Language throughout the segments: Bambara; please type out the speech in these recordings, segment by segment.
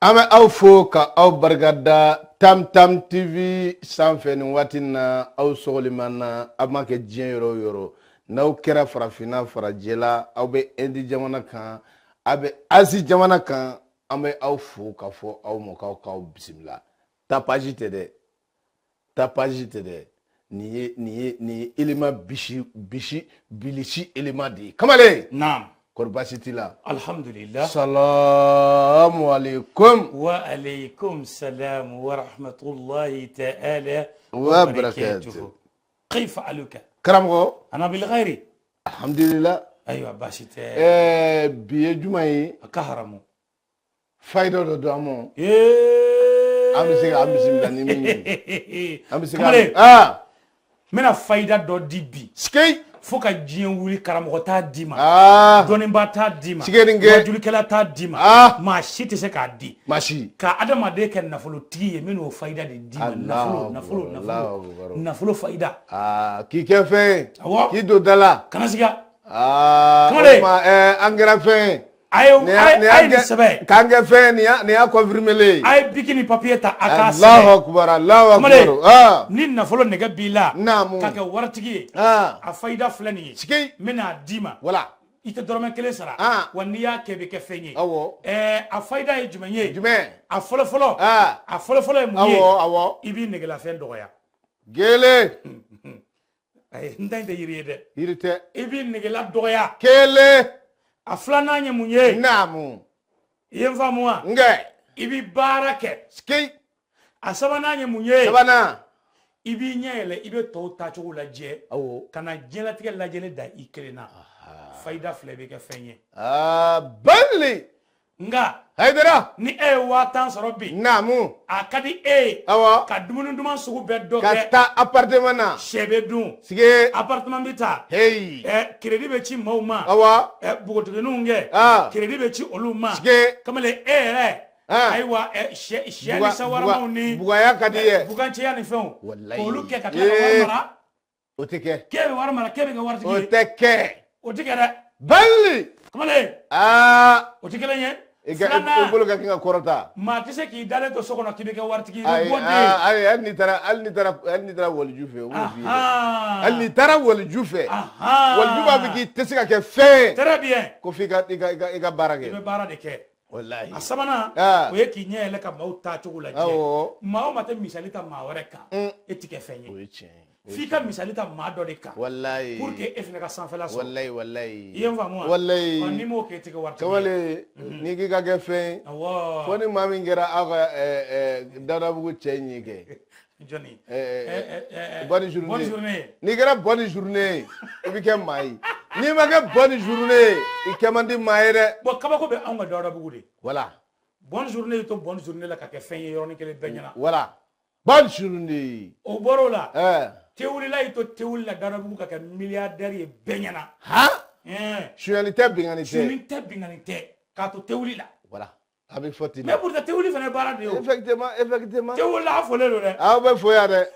An bɛ aw fo ka aw barikada Tam Tam TV sanfɛ nin waati in na. Aw sɔgɔlima na, aw ma kɛ diɲɛ yɔrɔ o yɔrɔ, n'aw kɛra farafinna, farajɛla, aw bɛ Indi jamana kan, aw bɛ Asie jamana kan, an bɛ aw fo ka fɔ aw ma k'aw k'aw bisimila. Tapage tɛ dɛ, tapage tɛ dɛ, nin ye élément bisi bisi bilisi élément de ye. Kamalen. Naam. Kɔri baasi t'i la? Alhamdulillah. Salamu alaikum. Wa alaykum salam wa rahmatullahi ta'ala wa barakatuh. Kayfa aluka? Karamɔgɔ. Ana bil khairi. Alhamdulillah. Ayiwa, baasi tɛ. Bi ye juma ye. A ka haramu. Fayida dɔ don an ma. An bɛ se k'an bisimila ni min ye. An bɛ se ka Kamalen. Aa. N bɛna fayida dɔ di bi. Sikei. Fo ka diɲɛ wuli, karamɔgɔ t'a d'i ma. Aa. Dɔnnibaa t'a d'i ma. Sike nin kɛ. Wajulikɛla t'a d'i ma. Aa. Maa si tɛ se k'a di. Maa si. Ka adamaden kɛ nafolotigi ye, n bɛn'o fayida de d'i ma. Nafolo, nafolo, Allahu nafolo. Akbar. Nafolo fayida. Aa, k'i kɛ fɛn ye. Awɔ. K'i don da la. Kana siga. Aa. Kamalen. O tuma an kɛra fɛn ye. A ye a ye nin sɛbɛn. K'an kɛ fɛn ye, nin y'a confirmé le ye. A ye bic ni papier ta, a k'a Allahu sɛbɛn. akbar, Allahu akbar. Kamalen. Aa. Ni nafolo nɛgɛ b'i la. Naamu. Ka kɛ waritigi ye. Aa. A fayida filɛ nin ye. Sikei. N bɛn'a d'i ma. Voilà. I tɛ dɔrɔmɛ kelen sara. Ah. Wa n'i y'a kɛ, i bɛ kɛ fɛn ye. Awɔ. A fayida ye jumɛn ye? Jumɛn? A fɔlɔ fɔlɔ. Aa. A fɔlɔ fɔlɔ ye mun ye? Awɔ. I b'i negelafɛn dɔgɔya. Gele. Ayi, n ta in tɛ yiri ye dɛ. Yiri tɛ. I b'i negela dɔgɔya. Kelen. A filanan ye mun ye? Naamu. I ye n faamu wa? Nkɛ. I b'i baara kɛ. Sikei. A sabanan ye mun ye? Sabanan. I b'i ɲɛ yɛlɛ, i bɛ tɔw taacogo lajɛ. Awɔ. Ka na diɲɛlatigɛ lajɛli da i kelen na. Fayida fila, i bɛ kɛ fɛn ye. Aa, bali. Nka Hayidara. ni e ye 10 000 sɔrɔ bi, Naamu. a ka di e ye Awɔ. ka dumuni duman sugu bɛɛ dɔ Ka kɛ. taa appartement na. Sɛ bɛ dun. Sige. Appartement bɛ ta. Hey. Crédit bɛ ci maaw ma. Awɔ. Npogotigininw kɛ. Ah. Crédit bɛ ci olu ma. Sige. Kamalen, e yɛrɛ. Ah. Ayiwa, sɛ ni sawaramaw ni. Bugaya ka di ye. Bugancɛya ni fɛnw. Walayi. K'olu kɛ ka tila ka wari mara. O tɛ kɛ. K'e bɛ wari mara, k'e bɛ kɛ waritigi O ye. tɛ kɛ. O tɛ kɛ dɛ. Bali. Kamalen. Aa. O tɛ kelen ye. I ka i Filanan, bolo ka kɛ ka kɔrɔta. maa tɛ se k'i dalen to so kɔnɔ k'i bɛ kɛ waritigi ye. I bɛ Ayi bɔ de. aa, ayi, hali n'i taara waliju fɛ, o b'o f'i ye dɛ. Ahan. Hali n'i taara waliju fɛ. Ahan. Waliju b'a fɔ k'i tɛ se ka kɛ fɛn ye. Très bien. Ko f'i ka baara I bɛ kɛ. baara de kɛ. Walahi. A sabanan, Ah. o ye k'i ɲɛ yɛlɛ ka maaw taacogo lajɛ. Awɔ. Maa o maa tɛ misali ta maa wɛrɛ kan, e ti kɛ fɛn O ye. ye tiɲɛ ye. F'i ka misali ta maa dɔ de kan. Walahi. Pour que e fana ka sanfɛla sɔrɔ. Walahi walahi. I ye n faamu wa? Walahi. Ɔ, n'i m'o kɛ, i tɛ kɛ waritigi ye. Kamalen, n'i k'i ka kɛ fɛn ye. Awɔ. Fo ni maa min kɛra aw ka Dawudabugu cɛ in ye kɛ. Jɔnni? Bonne journée. Bonne journée. N'i kɛra bonne journée ye, i bɛ kɛ maa ye. N'i ma kɛ bonne journée ye, i kɛ man di maa ye dɛ. Bon, kabako bɛ anw ka Dawudabugu de. Voilà. Bonne journée y'i to bonne journée la ka kɛ fɛn ye yɔrɔnin kelen bɛɛ ɲɛna. Voilà. Bonne journée. O bɔr'o la. Tewulila y'i to tewuli la Dawudabugu ka kɛ milliardaire ye bɛɛ ɲɛna. Han? Ɛn. Sonyali tɛ, binkanni tɛ. Sonyali tɛ, binkanni tɛ, k'a to tewuli la. Voilà. A bɛ fɔ ten de. Mais pourtant tewuli fana ye baara de ye o. Effectivement, effectivement. Tewuli la, a folen don dɛ. Aw bɛ fo yan dɛ.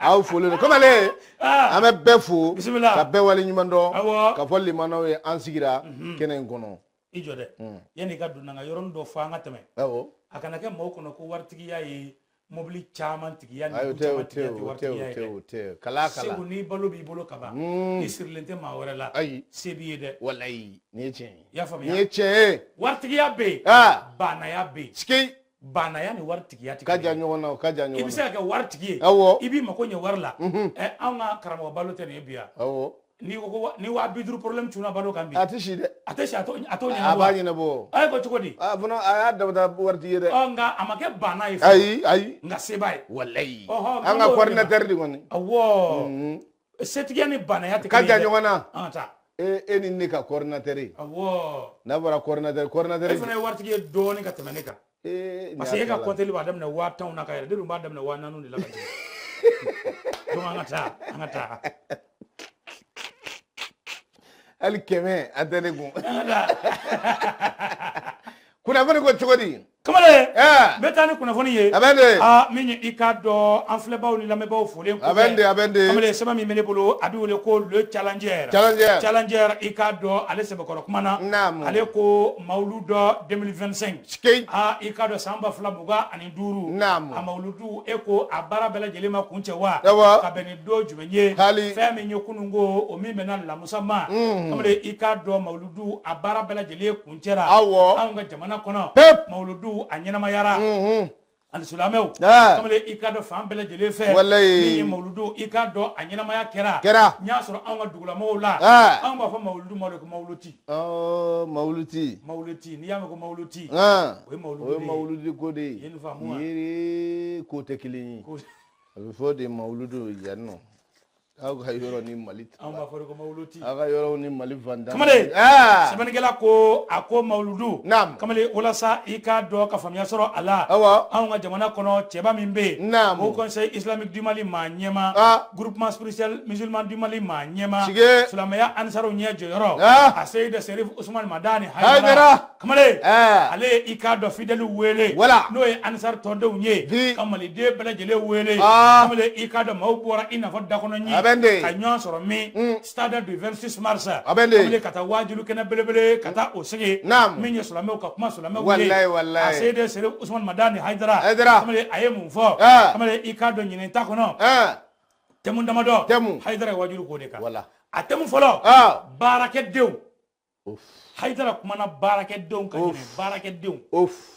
Aw folen don. Kamalen. Ah. An bɛ bɛɛ fo. Bisimila. Ka bɛɛ wale ɲuman dɔn. Awɔ. Ka fɔ limanaw ye, an sigira kɛnɛ in kɔnɔ. I jɔ dɛ. Yanni i ka don, n ka yɔrɔnin dɔ fɔ, an ka tɛmɛ. Awɔ. A kana kɛ maaw kɔnɔ ko waritigiya ye mobili caman tigiya ni Ayi, o du tɛ, o caman tɛ, tigiya tɛ o tɛ, o waritigiya ye tɛ, dɛ. o tɛ. Kala kala. Segu, ni balo b'i bolo kaban, i sirilen tɛ maa wɛrɛ la. Ayi. Se b'i ye dɛ. Walayi, nin ye tiɲɛ ye. I y'a faamuya? Nin ye tiɲɛ ye. Waritigiya bɛ yen. Ah. Baanaya bɛ yen. Sike. Baanaya ni waritigiya tɛ Ka kelen jan ye. ɲɔgɔn na, o ka jan I bɛ ɲɔgɔn se na. ka kɛ waritigi ye. Awɔ. I b'i mako ɲɛ wari la. Anw ka karamɔgɔ balo tɛ nin ye bi yan. Awɔ. N'i ko ko ni 50 000 problème cunna balo kan bi. A tɛ si dɛ. A tɛ si, a t'o A ɲɛnabɔ. b'a ɲɛnabɔ. A ye ko cogo di? A fana, a y'a damata waritigi ye dɛ. Ɔ, nka a ma kɛ baana ye fɔlɔ. Ayi, ayi. Nka se b'a ye. Walayi. Ɔhɔ, An ka n b'o de ma. coordinateur de kɔni. Awɔ. Setigiya ni baanaya tɛ Ka kelen jan ye dɛ. ɲɔgɔn na. An ka taa. E ni ne ka coordinateur ye. Awɔ. N'a fɔra coordinateur, coordinateur. E fana ye waritigi ye dɔɔnin ka tɛmɛ ne kan. Ee, Parce que e ka compteur b'a daminɛ 10 000 na ka yɛlɛ, ne dun b'a daminɛ 4000 de la ka jigin. Donc an ka taa, an ka taa. Hali 100 a tɛ ne kun. An ka taa. Kunnafoni ko cogo di? Kamalen, Eh. n bɛ taa ni kunnafoni ye. A bɛ de. Aa, min ye i k'a dɔn, an filɛbaw ni lamɛnbaaw folen A bɛ de, a bɛ de. Kamalen, sɛbɛn min bɛ ne bolo, a bɛ wele ko Le Challenger. Challenger. Challenger, i k'a dɔn, ale sɛbɛkɔrɔ kuma na. Naamu. Ale ko mawuludu 2025. Sikei. Aa, i k'a dɔn, san 2025. Naamu. A mawuludu, e ko a baara bɛɛ lajɛlen ma kuncɛ wa? Awɔ. Ka bɛn ni don jumɛn ye? Hali. Fɛn min ye kununko, o min bɛnna lamusa ma. Kamalen, i k'a dɔn, mawuludu a baara bɛɛ lajɛlen kuncɛra. Awɔ. Anw ka jamana kɔnɔ. Pep. Mawuludu a ɲɛnamayara. Alisilamɛw, Ah. kamalen, i k'a dɔn, fan bɛɛ lajɛlen fɛ, Walayi. min ye mawuludu, i k'a dɔn, a ɲɛnamaya kɛra. Kɛra. N y'a sɔrɔ anw ka dugulamɔgɔw la, Ah. anw b'a fɔ mawuludu ma de ko mawuluti. Ɔ, mawuluti. Mawuluti, n'i y'a mɛn ko mawuluti, Ah. o ye mawuludu O ye de ye. mawuludi ko de ye. I ye nin faamu wa? Yiri ko tɛ kelen ye. Ko A bɛ fɔ de mawuludu yan nɔ. Aw ka yɔrɔ ni Mali. Anw b'a fɔ de ko mawuluti. Aw ka yɔrɔw ni Mali fantan. Kamalen, Ah. sɛbɛnnikɛla ko, a ko mawuludu, Naam. kamalen, walasa i k'a dɔn ka faamuya sɔrɔ a la, Awɔ. anw ka jamana kɔnɔ, cɛba min bɛ yen, Naam. Haut Conseil islamique du Mali maa ɲɛma, Ah. Groupement spirituel musulman du Mali maa ɲɛma, Sige. silamɛya ansariw ɲɛ jɔyɔrɔ, Ah. a Seyid Serif Usumani Madani Hayidara. Kamalen, Ah. ale ye i k'a dɔn fidèle wele, Voilà. n'o ye ansari tɔndenw ye, Di. ka maliden bɛɛ lajɛlen wele. Ah. Kamalen, i k'a dɔn, maaw bɔra i n'a fɔ dakɔnɔ ɲi A bɛ de. ka ɲɔgɔn sɔrɔ min stade du 26 mars. A bɛ de. Kamalen, ka taa waajulu kɛnɛ belebele, ka taa o sigi, Naam. min ye silamɛw ka kuma silamɛw ye. Walayi, walayi. A Seyid Serif Usumani Madani Hayidara. Hayidara. Kamalen, a ye mun fɔ? Ah. Kamalen, i k'a dɔn, ɲinɛ ta kɔnɔ, Ah. thème damadɔ. Thème. Hayidara ye waajulu k'o de kan. Voilà. A thème fɔlɔ, Ah. baarakɛdenw. Ouf. Hayidara kumana baarakɛdenw ka ɲinɛ baarakɛdenw. Ouf.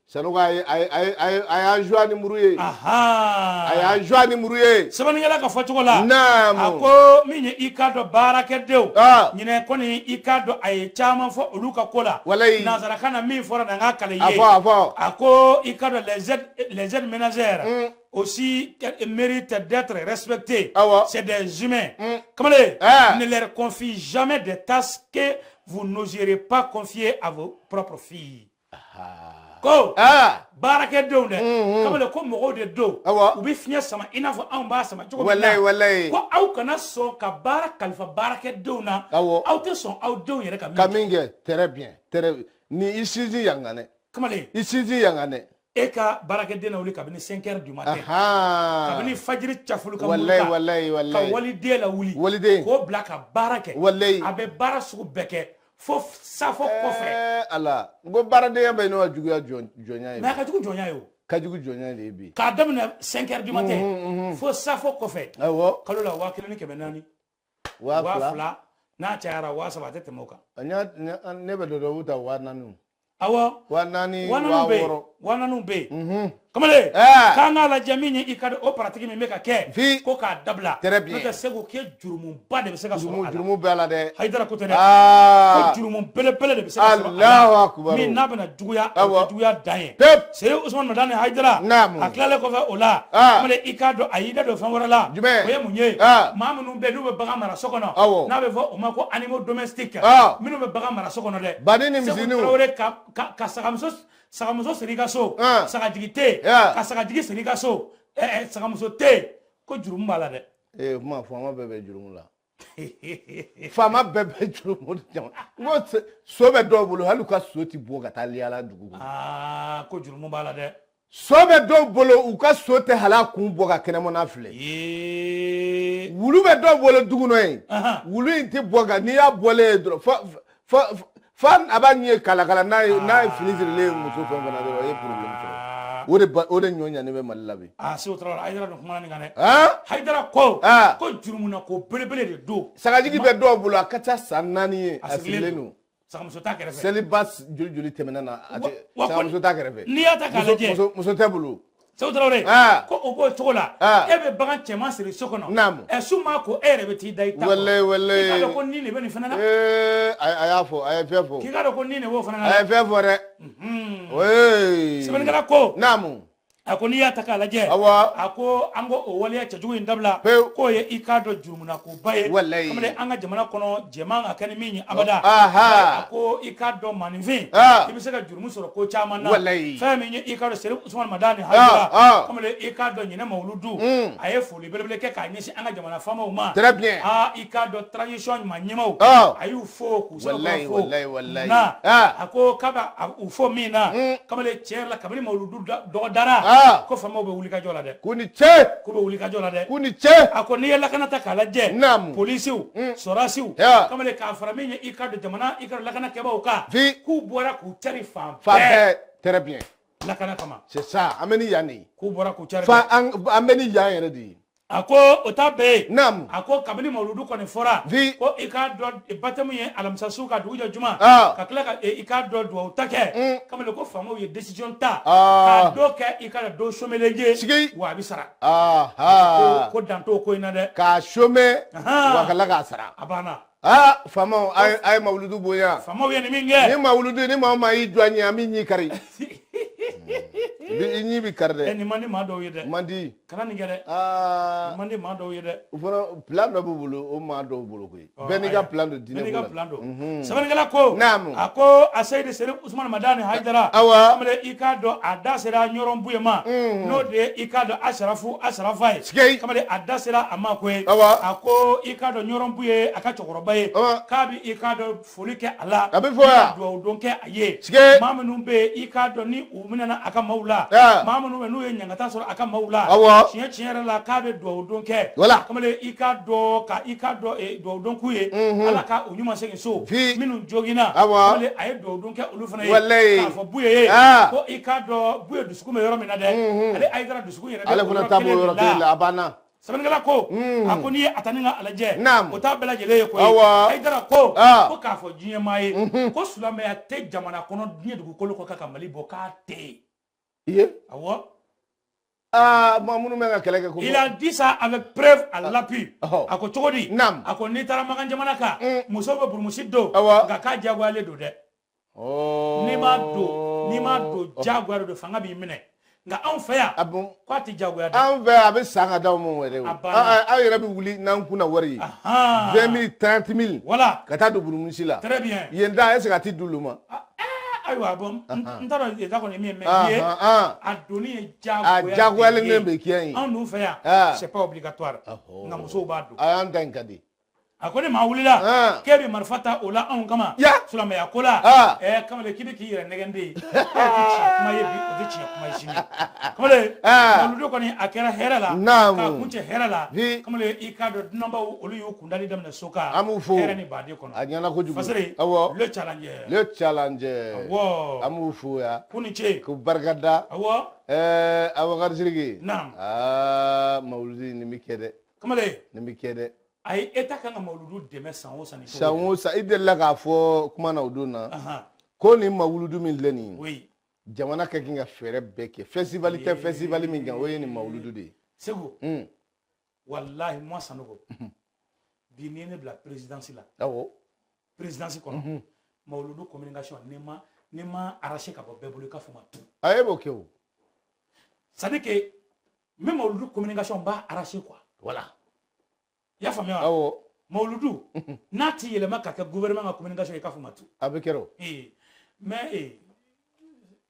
Sanogo a ye a ye a ye a ye a y'an joie ni muru ye. Aha. A y'an joie ni muru ye. Sɛbɛnnikɛla ka fɔcogo la, Naamu. a ko min ye i k'a dɔn baarakɛdenw, Ah. ɲinɛ kɔni, i k'a dɔn, a ye caman fɔ olu ka ko la. Walayi. Nanzarakan na min fɔra na, n k'a kale A ye. fɔ, a fɔ. A ko i k'a dɔn, les aides ménagères aussi méritent d'être respectées. Awɔ. C'est des humains. Kamalen, Ah. ne leur confie jamais des tâches que vous n'oserez pas confier à vos propres filles. Ko Ah. baarakɛdenw dɛ, kamalen, ko mɔgɔw de don, Awɔ. u bɛ fiɲɛ sama i n'a fɔ anw b'a sama cogo min na. Walayi, walayi. Ko aw kana sɔn ka baara kalifa baarakɛdenw na, Awɔ. aw tɛ sɔn aw denw yɛrɛ ka min Ka kɛ. min kɛ, très bien, très bien. Ni i sinsin yan kan dɛ. Kamalen, I sinsin yan kan dɛ. E ka baarakɛden na wuli kabini 5 heures du matin, Ahan. kabini fajiri cafulu ka Walayi, muru walayi, ka walayi. waliden la wuli, Waliden. k'o bila ka baara kɛ. Walayi. A bɛ baara sugu bɛɛ kɛ fo safo kɔfɛ. Ɛɛ Ala, n ko baaradenya bɛ n'o ka juguya jɔnya ye. Mais a ka jugu jɔnya ye o. Ka jugu jɔnya de ye bi. K'a daminɛ 5 heures du matin fo safo kɔfɛ, Awɔ. kalo la 1400, Waa waa fila. fila, n'a cayara 3000, a tɛ tɛmɛ o kan. Ne bɛ dɔ dɔn, u ta 4000. Awɔ. 4000, Wa waa naaniw bɛ yen. wɔɔrɔ. 4000 bɛ yen. Kamalen, Eh. k'an k'a lajɛ, min ye i ka o pratique min bɛ ka kɛ, Fi. ko k'a dabila. Très bien. N'o tɛ, Segu, k'e jurumuba de bɛ se ka sɔrɔ Jurumu a la. jurumu bɛɛ la dɛ. Hayidara ko tɛ dɛ, Aa. ko jurumu belebele de bɛ se ka sɔrɔ a la, Alahu akubaru. min n'a bɛna juguya, a bɛ Awɔ. kɛ juguya dan ye. Pep. Seyi Usumani Madani Hayidara, Naamu. a tilalen kɔfɛ o la, Ah. kamalen, i k'a dɔn, a y'i da don fɛn wɛrɛ la. Jumɛn? O ye mun ye? Ah. Maa minnu bɛ yen n'u bɛ bagan mara so kɔnɔ, Awɔ. n'a bɛ fɔ o ma ko animaux domestiques, Ah. minnu bɛ bagan mara so kɔnɔ dɛ. Bani ni Segu misiniw. Tarawele, ka sagamuso siri i ka so, Ah. sagajigi tɛ yen, Yeah. ka sagajigi siri i ka so, sagamuso tɛ yen, ko jurumu b'a la dɛ. Ee, kuma faama bɛɛ bɛ jurumu la. Faama bɛɛ bɛ jurumu la. N ko so bɛ dɔw bolo, hali u ka so ti bɔ ka taa yaala dugu kɔnɔ. Aa, ko jurumu b'a la dɛ. So bɛ dɔw bolo, u ka so tɛ hali a kun bɔ ka kɛnɛmana filɛ. Ee. Wulu bɛ dɔw bolo du kɔnɔ yen. Ahan. Wulu in tɛ bɔ ka n'i y'a bɔlen ye dɔrɔn, fa a b'a ɲɛ kalakala n'a ye fini sirilen ye muso fɛn fɛn na dɔrɔn, e ye problème sɔrɔ. Aa. O de ɲɔ ɲanen bɛ Mali la bi. Aa, Segu Tarawele, Hayidara dun kumana nin kan dɛ. Han? Hayidara ko Ah. ko jurumuna ko belebele de don. Sagajigi bɛ dɔw bolo, a ka ca san 4 ye, A a sirilen sirilen don. don. Sagamuso t'a kɛrɛfɛ. Seliba joli joli tɛmɛna na, a tɛ sagamuso t'a kɛrɛfɛ. N'i y'a ta k'a lajɛ, Muso tɛ bolo. Segu Tarawele, Ah. ko o b'o cogo la, Ah. e bɛ bagan cɛman siri so kɔnɔ. Naamu. Ɛ, su maa ko, e yɛrɛ bɛ t'i da i ta kɔrɔ. Walayi, walayi. I k'a dɔn ko nin de bɛ nin fana na. Ee, a y'a fɔ, a ye fɛn fɔ. K'i k'a dɔn ko nin de b'o fana na A ye dɛ. fɛn fɔ dɛ. Oye. Sɛbɛnnikɛla ko Naamu. A ko n'i y'a ta k'a lajɛ, Awɔ. a ko an ko o waleya cɛjugu in dabila. Pewu. K'o ye i k'a dɔn jurumuna koba ye. Walayi. Kamalen, an ka jamana kɔnɔ, jɛman ka kɛ ni min ye abada. Aha. A ko i k'a dɔn maaninfin, Ah. i bɛ se ka jurumu sɔrɔ ko caman na. Walayi. Fɛn min ye i k'a dɔn Serifu Usumani Madani Hayidara, Ah, ah. kamalen, i k'a dɔn ɲinɛ mawuludu, a ye foli belebele kɛ k'a ɲɛsin an ka jamana faamaw ma. Très bien. Aa, i k'a dɔn transition ɲuman ɲɛmaw, Ah. a y'u fo k'u sɛbɛkɔrɔ Walayi, fo. walayi, walayi. Na Ah. a ko k'a bɛ u fo min na, kamalen, tiɲɛ yɛrɛ la, kabini mawuludu dɔgɔdara, Ah. ko faamaw bɛ wuli ka jɔ la dɛ. K'u ni ce. K'u bɛ wuli ka jɔ la dɛ. K'u ni ce. A ko n'i ye lakana ta k'a lajɛ, Naamu. polisiw, sɔrɔdasiw, Ya. kamalen, k'a fara min ye i ka don jamana i ka don lakanakɛbaw kan, Vi. k'u bɔra k'u cari fan Fan bɛɛ bɛɛ. Très bien. lakana kama. C'est ça. An bɛ ni yan de ye. K'u bɔra k'u cari Fa bɛɛ. an bɛ ni yan yɛrɛ de ye. A ko o t'a bɛɛ ye. Naamu. A ko kabini mawuludu kɔni fɔra, Vi. ko i k'a dɔn baptême ye alamisa su ka dugu jɛ juma, Ah. ka tila ka i k'a dɔn duwawu ta kɛ, kamalen, ko faamaw ye décision ta Ah. k'a dɔ kɛ i k'a dɔn don somelen ye. Sigi. Wa a bɛ sara. Aha. Ko dan t'o ko in na dɛ. K'a chômer. Ahan. Wa ka tila k'a sara. A banna. Aa, faamaw, a ye mawuludu bonya. Faamaw ye nin min kɛ. Ni mawuludu ni maa o maa y'i jɔ a ɲɛ, an b'i ɲi kari. I ɲi bi kari dɛ. Nin man di maa dɔw ye dɛ. Man di. Kana nin kɛ dɛ. Aa. Nin man di maa dɔw ye dɛ. O fana plan dɔ b'u bolo, o maa dɔw bolo koyi. Bɛɛ n'i ka plan don diinɛ Bɛɛ n'i ko ka la. plan don. Sɛbɛnnikɛla ko, Naamu. a ko a Seyidi Serifu Usumani Madani Hayidara, Awa. kamalen, i k'a dɔn a da sera Ɲɔrɔn Buye ma, n'o de ye i k'a dɔn Asarafu Asarafa ye. Sikeyi. Kamalen, a da sera a ma koyi. Awa. A ko i k'a dɔn Ɲɔrɔn Buye, a ka cɛkɔrɔba ye, Awa. k'a bɛ i k'a dɔn foli kɛ a la. A bɛ fɔ yan. Ka duwawu don kɛ a ye. Sikeyi. Maa minnu bɛ yen, i k'a dɔn ni u minɛna a ka maaw la, Ah. maa minnu bɛ yen n'u ye ɲangata sɔrɔ a ka maaw la, Awɔ. tiɲɛ tiɲɛ yɛrɛ la, k'a bɛ duwawu don kɛ. Voilà. Kamalen, i k'a dɔn ka i k'a dɔn duwawu don k'u ye, Ala ka u ɲuman segin so. Fi. Minnu joginna, Awɔ. kamalen, a ye duwawu don kɛ olu fana ye. Walayi. K'a fɔ Buye ye, Ah. ko i k'a dɔn Buye dusukun bɛ yɔrɔ min na dɛ, ale Hayidara dusukun yɛrɛ bɛ Ale o fana yɔrɔ ta b'o kelen de yɔrɔ kelen la, a banna. Sɛbɛnnikɛla ko, a ko n'i ye a ta ni ka a lajɛ, Naamu. o t'a bɛɛ lajɛlen ye koyi. Awɔ. Hayidara ko, Ah. ko k'a fɔ diɲɛ maa ye ko silamɛya tɛ jamana kɔnɔ diɲɛ dugukolo kɔ kan ka Mali bɔ, k'a tɛ yen. I ye? Awɔ. Aa, maa minnu bɛ ka kɛlɛ kɛ ko. Il a dit ça avec preuve à l'appui. Ɔhɔ. A ko cogo di? Naam. A ko n'i taara Makan jamana kan, musow bɛ burumusi don, Awɔ. nka k'a diyagoyalen don dɛ. Ɔɔ. N'i m'a don diyagoya de don, fanga b'i minɛ. Nka anw fɛ yan, A bon. k'a tɛ diyagoya dɛ. An fɛ a bɛ san ka d'aw ma yɛrɛ o. A banna. An yɛrɛ bɛ wuli n'an kunna wari ye. Ahan. 20 000, 30 000. Voilà. Ka taa don burumusi la. Très bien. Yen da est ce que a ti d'olu ma? Ah, eh, ayiwa, bon, n t'a dɔn yen kɔni ye min ye, mais ye Ahan. a donni ye A diyagoya diyagoyalen de ye. bɛ kɛ yen. Anw dun fɛ yan, Ah. c'est pas obligatoire. Ɔhɔ. Nka musow b'a don. A y'an ta in ka di. A ko ni maa wulila Ah. k'e bɛ marifa ta o la anw kama Ya. silamɛya ko la, Ah. kamalen, k'i bɛ k'i yɛrɛ nɛgɛn de ye. E tɛ tiɲɛ kuma ye bi, o tɛ tiɲɛ kuma ye sini. Kamalen, Ah. mawuludu kɔni a kɛra hɛrɛ la, Naamu. k'a kuncɛ hɛrɛ la. Vi. Kamalen, i k'a dɔn dunanbaw, olu y'u kundali daminɛ so kan, An b'u fo. hɛrɛ ni baden kɔnɔ. A ɲɛna kojugu. Fasere. Awɔ. Le challenge. Le challenge. Awɔ. An b'u fo yan. K'u ni ce. K'u barika da. Awɔ. Abubakar Sidiki. Naam. Aa, mawuludi nin bɛ kɛ dɛ. Kamalen, Nin bɛ kɛ dɛ. a ye État kan ka mawuludu dɛmɛ san o san nin cogo San in na. o san, i delila k'a fɔ kuma na o don na. Ahan. Ko nin mawuludu min filɛ nin ye. Oui. Jamana ka kan ka fɛɛrɛ bɛɛ kɛ. Festival tɛ festival min kan, o ye nin mawuludu de ye. Segu. Wallahi, moi Sanogo, bi n'i ye ne bila présidence la, Awɔ. présidence kɔnɔ, mawuludu communication, ne ma arraché ka bɔ bɛɛ bolo i ka fɔ ma tout. A e b'o kɛ o. C'est à dire que n bɛ mawuludu communication n b'a arraché quoi. Voilà. I y'a faamuya wa? Awɔ. Mawuludu n'a ti yɛlɛma ka kɛ gouvernement ka communication ye i ka fɔ ma tout. A bɛ kɛ o. Mais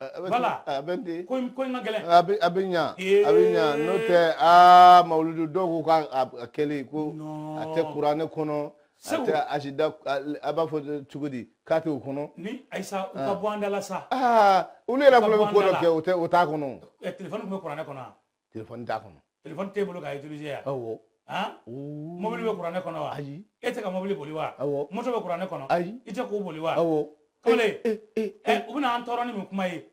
A bɛ Voilà. A bɛ ten. ko in ka gɛlɛn. A bɛ ɲa. A bɛ ɲa, n'o tɛ aa, mawuludu dɔw ko k'a a kɛlen ko Non. a tɛ kuranɛ kɔnɔ. A Segu. tɛ asida, a b'a fɔ cogo di k'a tɛ o kɔnɔ. Ni Ayisa, u ka bɔ an da la sa. Aa, olu yɛrɛ U ka fana bɔ bɛ an ko da dɔ la. kɛ, o tɛ o t'a kɔnɔ. Téléphone tun bɛ kuranɛ kɔnɔ wa? Téléphone t'a kɔnɔ. Téléphone t'e bolo k'a utiliser yan. Awɔ. Han? Mobili bɛ kuranɛ kɔnɔ wa? Ayi. E tɛ ka mobili boli wa? Awɔ. Moto bɛ kuranɛ kɔnɔ? Ayi. I tɛ k'o boli wa? Awɔ. Kamalen, Eh, eh, u bɛna an tɔɔrɔ ni min kuma ye.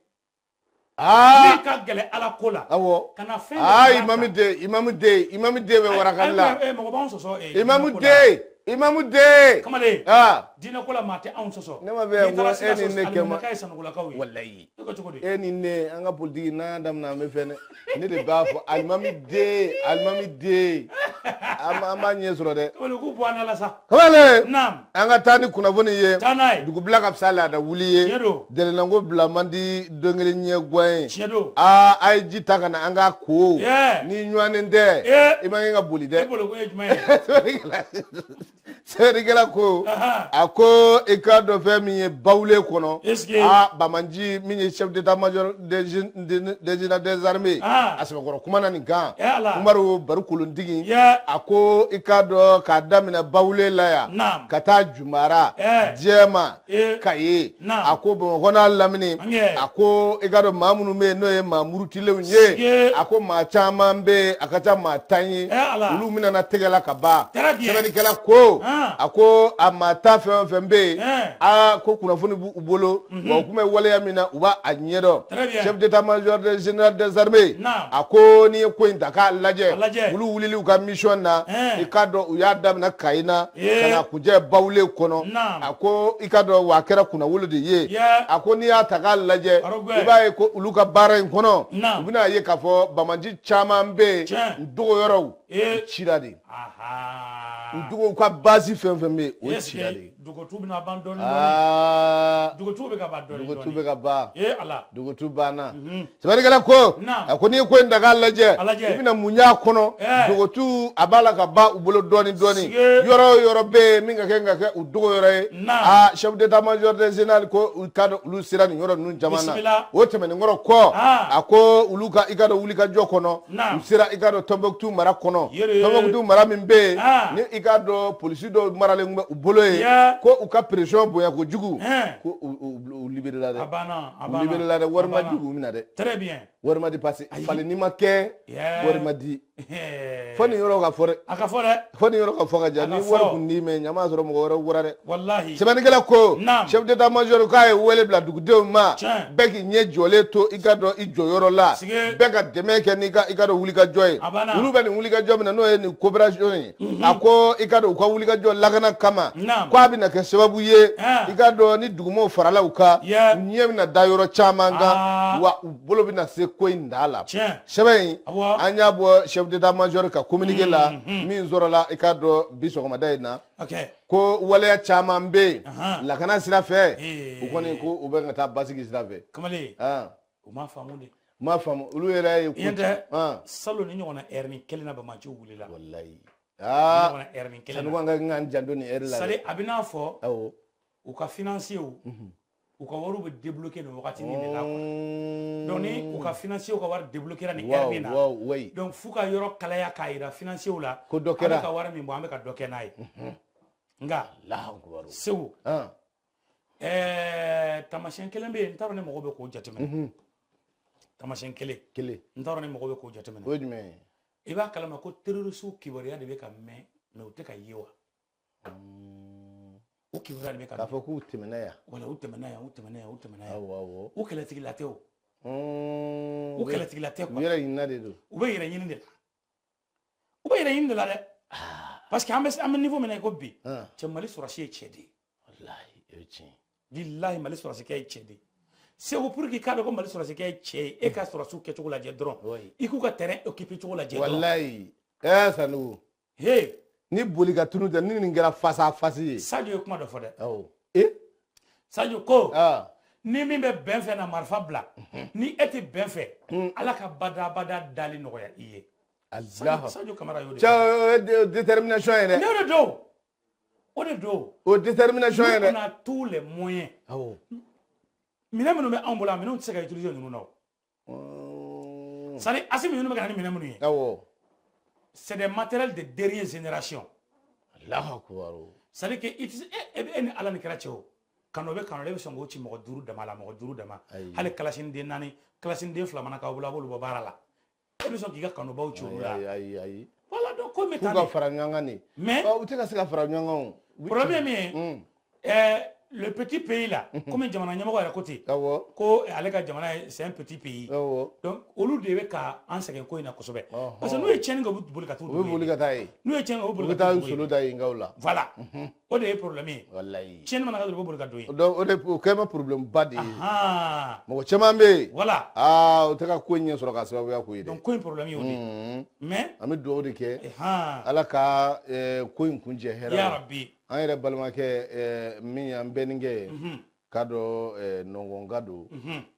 Aa. Min ka gɛlɛn Ala ko la. Awɔ. Ka na fɛn dɔ Aa, far'a kan. imamu den, imamu den, imamu den bɛ warakali la. Mɔgɔ b'anw sɔsɔ Imamu diinɛ ko la. den, imamu den. Kamalen, Aa. Diinɛ ko la maa tɛ anw sɔsɔ. Ne ma fɛ yan ko e ni ne kɛ ma. Alimamikaw ye Sanugolakaw ye. Walayi. E ko cogo di? E ni ne an ka politiki n'an y'a daminɛ an bɛ fɛn dɛ. Ne de b'a fɔ alimami den alimami den an b'a ɲɛ sɔrɔ dɛ. Kamalen k'u bɔ an da la sa. Kamalen. Naam. An ka taa ni kunnafoni ye. Taa n'a ye. Dugubila ka fisa laada wuli ye. Tiɲɛ don. Jɛlɛnanko bila man di don kelen ɲɛ guwan ye. Tiɲɛ don. Aa a ye ji ta ka na an k'a ko. Ni ɲɔgɔnnen tɛ. I man kan ka boli dɛ. E bolo ko ye jumɛn ye? Sɛbɛnnikɛla ko a ko i k'a dɔn fɛn min ye Bawule kɔnɔ. Aa Bamanji min ye chef d'état-major des général des armées. A sɛbɛkɔrɔ kuma na nin kan. Umaru Bari Kolontigi. A ko i k'a dɔn k'a daminɛ Bawule la yan. Ka taa Jumara. Jɛma. Kaye. A ko Bamakɔ n'a lamini. A ko i k'a dɔn maa minnu bɛ yen n'o ye maa murutilenw ye. A ko maa caman bɛ yen a ka ca maa 10 ye. Olu minɛna tɛgɛ la ka ban. Sɛbɛnnikɛla ko. A ko a maa ta fɛn o fɛn bɛ yen aa ko kunnafoni b'u bolo wa u tun bɛ waleya min na u b'a ɲɛdɔn. Chef d'état-major général des armées a ko n'i ye ko in ta k'a lajɛ olu wulili u ka mission na i k'a dɔn u y'a daminɛ Kayi na ka na kuncɛ Bawule kɔnɔ. A ko i k'a dɔn wa a kɛra kunnawolo de ye. A ko n'i y'a ta k'a lajɛ i b'a ye ko olu ka baara in kɔnɔ u bɛna ye k'a fɔ banbaanci caman bɛ yen u dogoyɔrɔw cira de. Dugu ka base fɛn fɛn bɛ yen o cira de. Dugutu bɛna ban dɔɔnin dɔɔnin. Dugutu bɛ ka ban dɔɔnin dɔɔnin. Dugutu bɛ ka ban. Ee Ala. Dugutu banna. Sɛbɛnnikɛla ko. A ko n'i ye ko in ta k'a lajɛ. I bɛna mun y'a kɔnɔ. Dugutu a b'a la ka ban u bolo dɔɔnin dɔɔnin. Yɔrɔ o yɔrɔ bɛ yen min ka kɛ ka kɛ u dogo yɔrɔ ye. Aa chef d'état-major général ko u ka dɔn olu sera nin yɔrɔ ninnu caman na. O tɛmɛnen kɔrɔ kɔ. A ko olu ka i ka dɔn wuli ka jɔ kɔnɔ. U sera i ka dɔn Tɔnbɔkutu mara kɔnɔ. Tɔnbɔkutu mara min bɛ yen. Ni i ka dɔn polisi dɔw maralen bɛ u bolo yen. Ko u ka pression bonya kojugu. Ko u libéré la dɛ. A banna a banna. U libéré la dɛ wari ma di u minɛ dɛ. Très bien. Wari ma di parce que falen ni ma kɛ. Wari ma di. Fo nin yɔrɔ ka fɔ dɛ. A ka fɔ dɛ. Fo nin yɔrɔ ka fɔ ka ja ni wari kun d'i ma ɲama sɔrɔ mɔgɔ wɛrɛ wara dɛ. Walahi. Sɛbɛnnikɛla ko. Chef d'état-major k'a ye wele bila dugudenw ma. Bɛɛ k'i ɲɛ jɔlen to i ka dɔn i jɔyɔrɔ la. Bɛɛ ka dɛmɛ kɛ n'i ka i ka dɔn wulikajɔ ye. Olu bɛ nin wulikajɔ min na n'o ye nin coopération ye. A ko i ka dɔn u ka wulikajɔ lakana kama. K'a bɛna kɛ sababu ye. I ka dɔn ni dugumɔgɔw farala u kan. U ɲɛ bɛna da yɔrɔ caman kan. Wa u bolo bɛna se ko in da la. Sɛbɛn in an y'a bɔ chef d'état-major ka communiqué la min sɔrɔla i k'a dɔn bi sɔgɔmada in na. Ko waleya caman bɛ yen lakana sira fɛ u kɔni ko u bɛ ka taa basigi sira fɛ. Kamalen u m'a faamu de. U m'a faamu olu yɛrɛ ye. Yen tɛ salon ni ɲɔgɔnna heure ni kelen na banbaanciw wulila. Walayi. Aa Sanogo an ka kan k'an janto nin heure la. C'est-à-dire a bɛ n'a fɔ. U ka financiers u ka wariw bɛ débloquer nin wagati nin de la quoi. Donc ni u ka financiers ka wari débloquer nin heure min na. Donc f'u ka yɔrɔ kalaya k'a yira financiers la. Ko dɔ kɛra. An bɛ ka wari min bɔ an bɛ ka dɔ kɛ n'a ye. Nka. Segu. Taamasiyɛn kelen bɛ yen n t'a dɔn ni mɔgɔw bɛ k'o jateminɛ. Taamasiyɛn kelen. Kelen. N t'a dɔn ni mɔgɔw bɛ k'o jateminɛ. O ye jumɛn ye? I b'a kalama ko terroriste kibaruya de bɛ ka mɛn mais u tɛ ka ye wa. O kibaruya de bɛ ka k'a fɔ k'u tɛmɛna yan. Wala u tɛmɛna yan u tɛmɛna yan u tɛmɛna yan. Awɔ awɔ. U kɛlɛtigila tɛ o. U kɛlɛtigila tɛ quoi. U yɛrɛ ɲinina de don. U bɛ yɛrɛ ɲini de la. U bɛ yɛrɛ ɲini de la dɛ. Parce que an bɛ niveau min na i ko bi. Cɛ Mali sɔrɔsi ye cɛ de ye. Walahi o ye tiɲɛ ye. Bilahi Mali sɔrɔsikɛ ye cɛ de ye. Segu pour que i k'a dɔn ko Mali sɔrɔsikɛ ye cɛ ye e ka sɔrɔsiw kɛcogo lajɛ dɔrɔn. I k'u ka terrain occupé cogo lajɛ dɔrɔn. Walahi Sanogo. He. Ni boli ka tunu tɛ ni nin kɛra face à face ye. Sadio ye kuma dɔ fɔ dɛ. Awɔ. Sadio ko. Ni min bɛ bɛn fɛ na marifa bila. Ni e tɛ bɛn fɛ. Ala ka badabada dali nɔgɔya i ye. Alahu. Sadio Kamara y'o de. Cɛ o ye détermination ye dɛ. Ne o de don. O de don. O détermination ye dɛ. On a tous les moyens. Awɔ. Minɛn minnu bɛ anw bolo a minɛnw tɛ se ka utiliser ninnu na o. C'est-à-dire Assimi ninnu bɛ ka na ni minɛn minnu ye. Awɔ. C'est des matériels de dernière génération. Allahu akbar. C'est-à-dire que e ni Ala ni kɛra cɛ o. Kanu bɛ kanu e bɛ sɔn k'o ci mɔgɔ 5 dama la mɔgɔ 5 dama. Hali kalasiden 4 kalasiden 2 mana k'aw bolo a b'olu bɔ baara la. E bɛ sɔn k'i ka kanubaw ci olu la. Ayi ayi. Voilà donc ko bɛ taa. K'u ka fara ɲɔgɔn kan de. Mais u tɛ ka se ka fara ɲɔgɔn kan o. Problème ye min ye. Le petit pays là, comme jamana ɲɛmɔgɔ yɛrɛ ko ten, ko ale ka jamana ye, c'est un petit pays. Donc olu de bɛ ka an sɛgɛn ko in na kosɛbɛ, parce que n'u ye tiɲɛni kɛ, u bɛ boli ka t'u U bɛ boli ka taa yen. N'u ye tiɲɛni kɛ, u bɛ U boli bɛ ka taa t'u solo da yen kaw la. Voilà, o de ye problème ye. Walayi. Tiɲɛni mana kɛ dɔrɔn, u bɛ boli ka don yen. Donc o de, o kɛ ma problème ba de ye. Mɔgɔ caman bɛ yen. Voilà. Aa, o tɛ ka ko in ɲɛ sɔrɔ k'a sababuya k'o ye dɛ. Donc ko in problème ye o de ye. Mais an bɛ dugawu de kɛ. Ala ka ko in kuncɛ hɛrɛ la. Ya Rabbi. An yɛrɛ balimakɛ min y'an bɛnninkɛ ye, k'a dɔn nɔngɔnka don,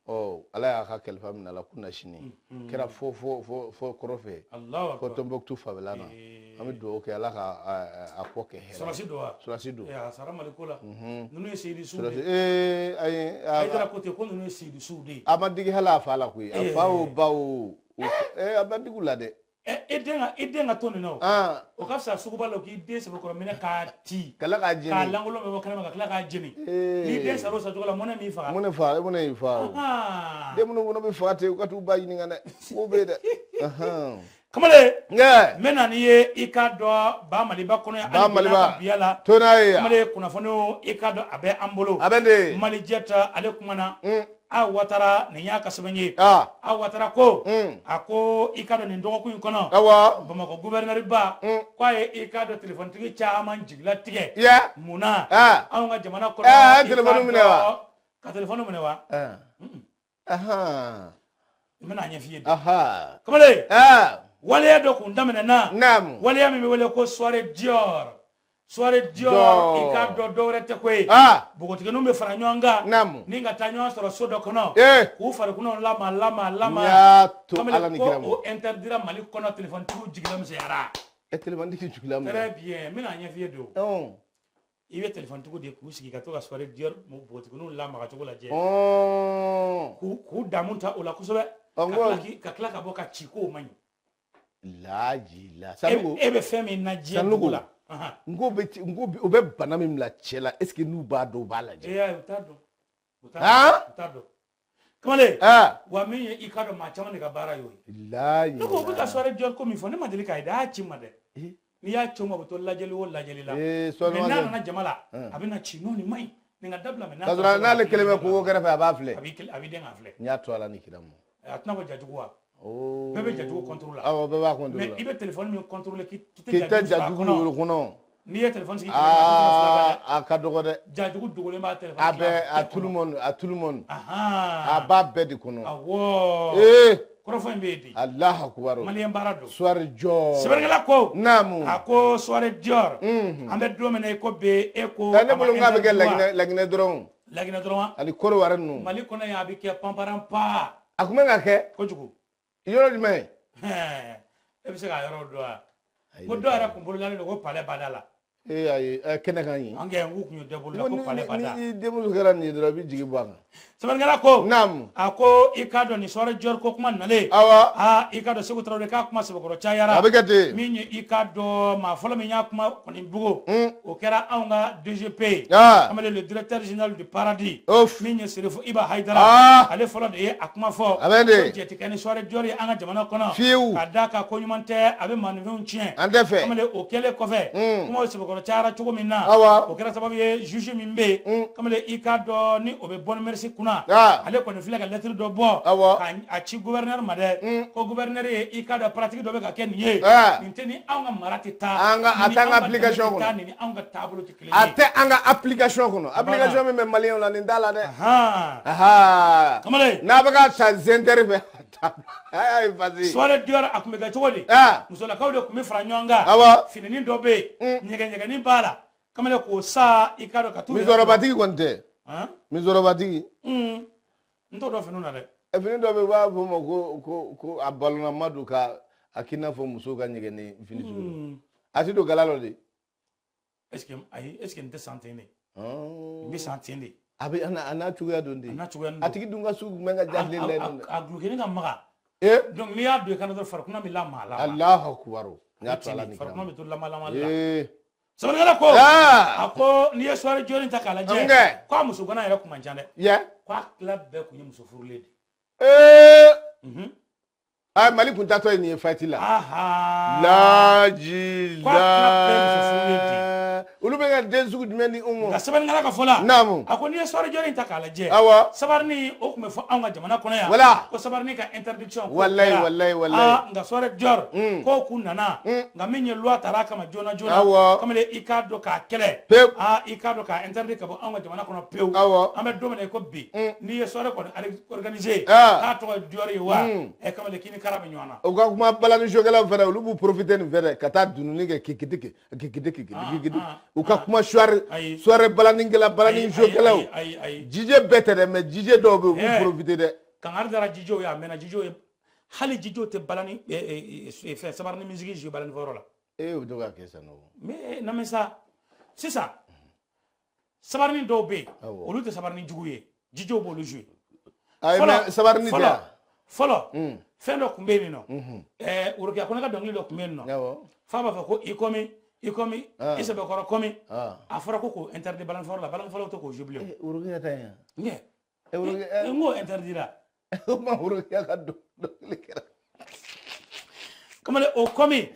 ɔ Ala y'a ka kalifa minɛ a la kunna sini, kɛra fo fo fo fo kɔrɔ fɛ, fo Tombouctou fanfɛla na. An bɛ dugawu kɛ Ala ka a kɔ kɛ hɛrɛ. Sɔrɔsi don wa? Sɔrɔsi don. A sara Mali ko la. Ninnu ye seyidisuw de ye. Ee ayi. Hayidara ko ten ko ninnu ye seyidisuw de ye. A ma digi hali a fa la koyi. A fa o ba o, a ma digi u la dɛ. E den ka to nin na o. O ka fisa suguba la k'i den sɛbɛkɔrɔ minɛ k'a ci. Ka tila k'a jeni. K'a lankolon bɛ bɔ kɛnɛma ka tila k'a jeni. N'i den sara o sacogo la, mɔnɛ m'i faga. Mɔnɛ fa, mɔnɛ y'i faga o. Den minnu fana bɛ faga ten, u ka t'u ba ɲininka dɛ. K'o bɛ yen dɛ. Kamalen. N bɛ na n'i ye i ka dɔn Ba Maliba kɔnɔ yan. Ba Maliba. Biya la. To n'a ye yan. Kamalen, kunnafoniw i ka dɔn a bɛ an bolo. A bɛ de. Mali Jɛta ale kumana. A Watara, nin y'a ka sɛbɛn ye. A Watara ko, a ko i ka dɔn nin dɔgɔkun in kɔnɔ, Bamakɔ gouverneur ba ko a ye i ka dɔn téléphone caman jigila tigɛ. Mun na? Anw ka jamana kɔnɔ. A ye téléphone minɛ wa? Ka téléphone minɛ wa? N bɛna a ɲɛf'i ye. Kamalen, waleya dɔ kun daminɛna. Waleya min bɛ wele ko soirée Dior. Soirée Dior, i k'a dɔn dɔwɛrɛ tɛ koyi. Npogotigininw bɛ fara ɲɔgɔn kan. Ni ka taa ɲɔgɔn sɔrɔ so dɔ kɔnɔ. K'u farikolo lama lama lama. N y'a to Ala ni kira ma. Ko o interdira Mali kɔnɔ, téléphone-tigiw jigila misɛnyara. Téléphone tigi jigila misɛnyara. Très bien, n bɛna a ɲɛf'i ye don. I bɛ téléphone-tigiw de k'u sigi ka to ka soirée Dior npogotigininw lamaga cogo lajɛ. K'u damu ta o la kosɛbɛ. Ka tila ka bɔ ka ci k'o man ɲi. Laji la. E bɛ fɛn min na diɲɛ dugu la. N ko o bɛ bana min bila cɛ la, est ce que n'u b'a dɔn, u b'a lajɛ? Ee, u t'a dɔn. U t'a dɔn. Kamalen, wa min ye i ka dɔn maa caman de ka baara y'o ye. Layi. Ne ko u bɛ ka soirée Dior ko min fɔ, ne ma deli k'a ye dɛ, a y'a ci n ma dɛ. N'i y'a ci o ma, a bɛ to lajɛli o lajɛli la. Mais n'a nana jama la, a bɛ na ci n'o nin man ɲi. Nin ka dabila mɛ. K'a sɔrɔ n'ale kelen bɛ kungo kɛrɛfɛ, a b'a filɛ. A b'i den k'a filɛ. N y'a to Ala ni kira ma. A tɛna fɔ jajugu wa? Bɛɛ bɛ jajugu contrôle la. Awɔ, bɛɛ b'a contrôle la. Mais i bɛ téléphone min contrôler k'i tɛ jajugu kɔnɔ. N'i ye téléphone sigi. A ka dɔgɔ dɛ. Jajugu dogolen b'a téléphone. A bɛɛ, a tout le monde, a tout le monde. A b'a bɛɛ de kɔnɔ. Awɔ. Kɔrɔfɔ in bɛ yen de. Alahu akubaru. Maliyɛn baara don. Soirée Dior. Sɛbɛnnikɛla ko. Naamu. A ko soirée Dior. An bɛ don min na i ko bi e ko. Ne bolo k'a bɛ kɛ Laginɛ dɔrɔn. Laginɛ dɔrɔn. Ani Kɔrɔwari ninnu. Mali kɔnɔ yan a bɛ kɛ panparanpa. A kun bɛ ka kɛ. Kojugu. Yɔrɔ jumɛn? E bɛ se k'a yɔrɔ dɔn wa? Ko dɔw yɛrɛ kun bololalen don ko palais bada la. Ee ayi, kɛnɛ kan yen. An kɛ n k'u kun ye dɔ bolola ko palais bada. Ni denmuso kɛra nin ye dɔrɔn, i bɛ jigi bɔ a kan. Sɛbɛnnikɛla ko. Naamu. A ko i k'a dɔn nin soirée Dior ko kuma nalen. Awɔ. Aa, i k'a dɔn Seku Tarawele k'a kuma sɛbɛkɔrɔ cayara. A bɛ kɛ ten. Min ye i k'a dɔn maa fɔlɔ min y'a kuma kɔni bugo. O kɛra anw ka DGP ye. Kamalen, le directeur général du Paradis. Min ye Serifo Iba Hayidara. Ale fɔlɔ de ye a kuma fɔ. A bɛ ten. Ko jɛ tɛ kɛ ni soirée Dior ye an ka jamana kɔnɔ. Fiyewu. Ka d'a kan ko ɲuman tɛ, a bɛ maaninfinw tiɲɛ. An tɛ fɛ. Kamalen, o kɛlen kɔfɛ. Kumaw sɛbɛkɔrɔ cayara cogo min na. Awɔ. O kɛra sababu ye juge min bɛ yen. Kamalen, i k'a dɔn ni o bɛ bonne merci kunna. Ale kɔni filɛ ka lettre dɔ bɔ. Awɔ. Ka a ci gouverneur ma dɛ. Ko gouverneur ye i k'a dɔn pratique dɔ bɛ ka kɛ nin ye. Nin tɛ ni anw ka mara tɛ taa. An ka a t'an ka application kɔnɔ. Nin ni anw ka taabolo tɛ kelen ye. A tɛ an ka application kɔnɔ. Application min bɛ maliyɛnw la, nin t'a la dɛ. Kamalen. N'a bɛ ka ta zɛntɛri fɛ. Ayi, vas-y. Soirée Dior a kun bɛ kɛ cogo di? Musolakaw de kun bɛ fara ɲɔgɔn kan. Awɔ. Fininin dɔ bɛ yen. Ɲɛgɛnɲɛgɛnnin b'a la. Kamalen, k'o sa i k'a dɔn ka t'u. Misɔrɔbatigi kɔni tɛ. Misɔrɔbatigi. N t'o dɔn finiw na dɛ. Fini dɔ bɛ yen, u b'a fɔ o ma ko a balonnama don ka a k'i n'a fɔ musow ka ɲɛgɛnni fini sugu dɔ. A ti don gala la de. Est ce que ayi, est ce que nin tɛ san ten de? Nin bɛ san ten de. A bɛ a n'a cogoya don de. A n'a cogoya don. A tigi dun ka sugu jumɛn ka ja tilen dɛ. A gulokini ka maga. Donc n'i y'a don i kana dɔrɔn, farikolo bɛ lamaga la. Alahu akubaru. N y'a to Ala ni kira. Farikolo bɛ to lama lama la. Sɛbɛnnikɛla ko. A ko n'i ye soirée Dior ta k'a lajɛ. K'a muso gana yɛrɛ kun man ca dɛ. K'a tila bɛɛ kun ye muso furulen de. Aa, Mali kun tatɔ ye nin ye fati la. Laji la. Olu bɛ ka den sugu jumɛn di anw ma? Nka sɛbɛnnikɛla ka fɔ la, Naamu. a ko n'i ye soirée Dior in ta k'a lajɛ, Awɔ. sabarini o tun bɛ fɔ anw ka jamana kɔnɔ yan, Voilà. ko sabarini ka interdiction k'o Walayi, kɛra. walayi, walayi. Aa, nka soirée Dior k'o kun nana, nka min ye loi tara a kama joona joona, Awɔ. kamalen i k'a dɔn k'a kɛlɛ, Pewu. aa, i k'a dɔn k'a interdit ka bɔ anw ka jamana kɔnɔ pewu. Awɔ. An bɛ don min na i ko bi, n'i ye soirée kɔni organiser Ah. k'a tɔgɔ ye Dior ye wa, ɛ kamalen, k'i ni kara bɛ ɲɔgɔn na. U ka kuma balanisokɛlaw fɛnɛ, olu b'u profiter nin fɛ dɛ, ka taa dununi kɛ kikidiki kikidiki kikidiki. U ka kuma soirée Ayi. soirée balanikɛla, balanisokɛlaw. Ayi, ayi. DJ bɛɛ tɛ dɛ, mais DJ dɔw bɛ yen, u b'u Eh. profiter dɛ. Kangari dara jijow ye, a mɛnna. Jijow ye, hali jijow tɛ balani fɛn sabarini musique jouer balani fɔyɔrɔ la. E, o bɛ to ka kɛ sisan nɔ. Mais na mɛ sa, sisan sabarini dɔw bɛ yen, Awɔ. olu tɛ sabarini jugu ye, jijow b'olu jouer. Ayi, mais sabarini tɛ yan. Fɔlɔ, fɛn dɔ tun bɛ yen nɔ, Worokiya Kɔnɛ ka dɔnkili dɔ tun bɛ yen nɔ, f'a b'a fɔ ko i komi i komi i sɛbɛkɔrɔ komi. A fɔra ko k'o interdit balani fɔyɔrɔ la, balani fɔlɔw tɛ k'o jouer bilen. Worokiya ta yan. Ɲɛ. Worokiya. N k'o interdit la. O ma Worokiya ka dɔnkili kɛra. Kamalen, o komi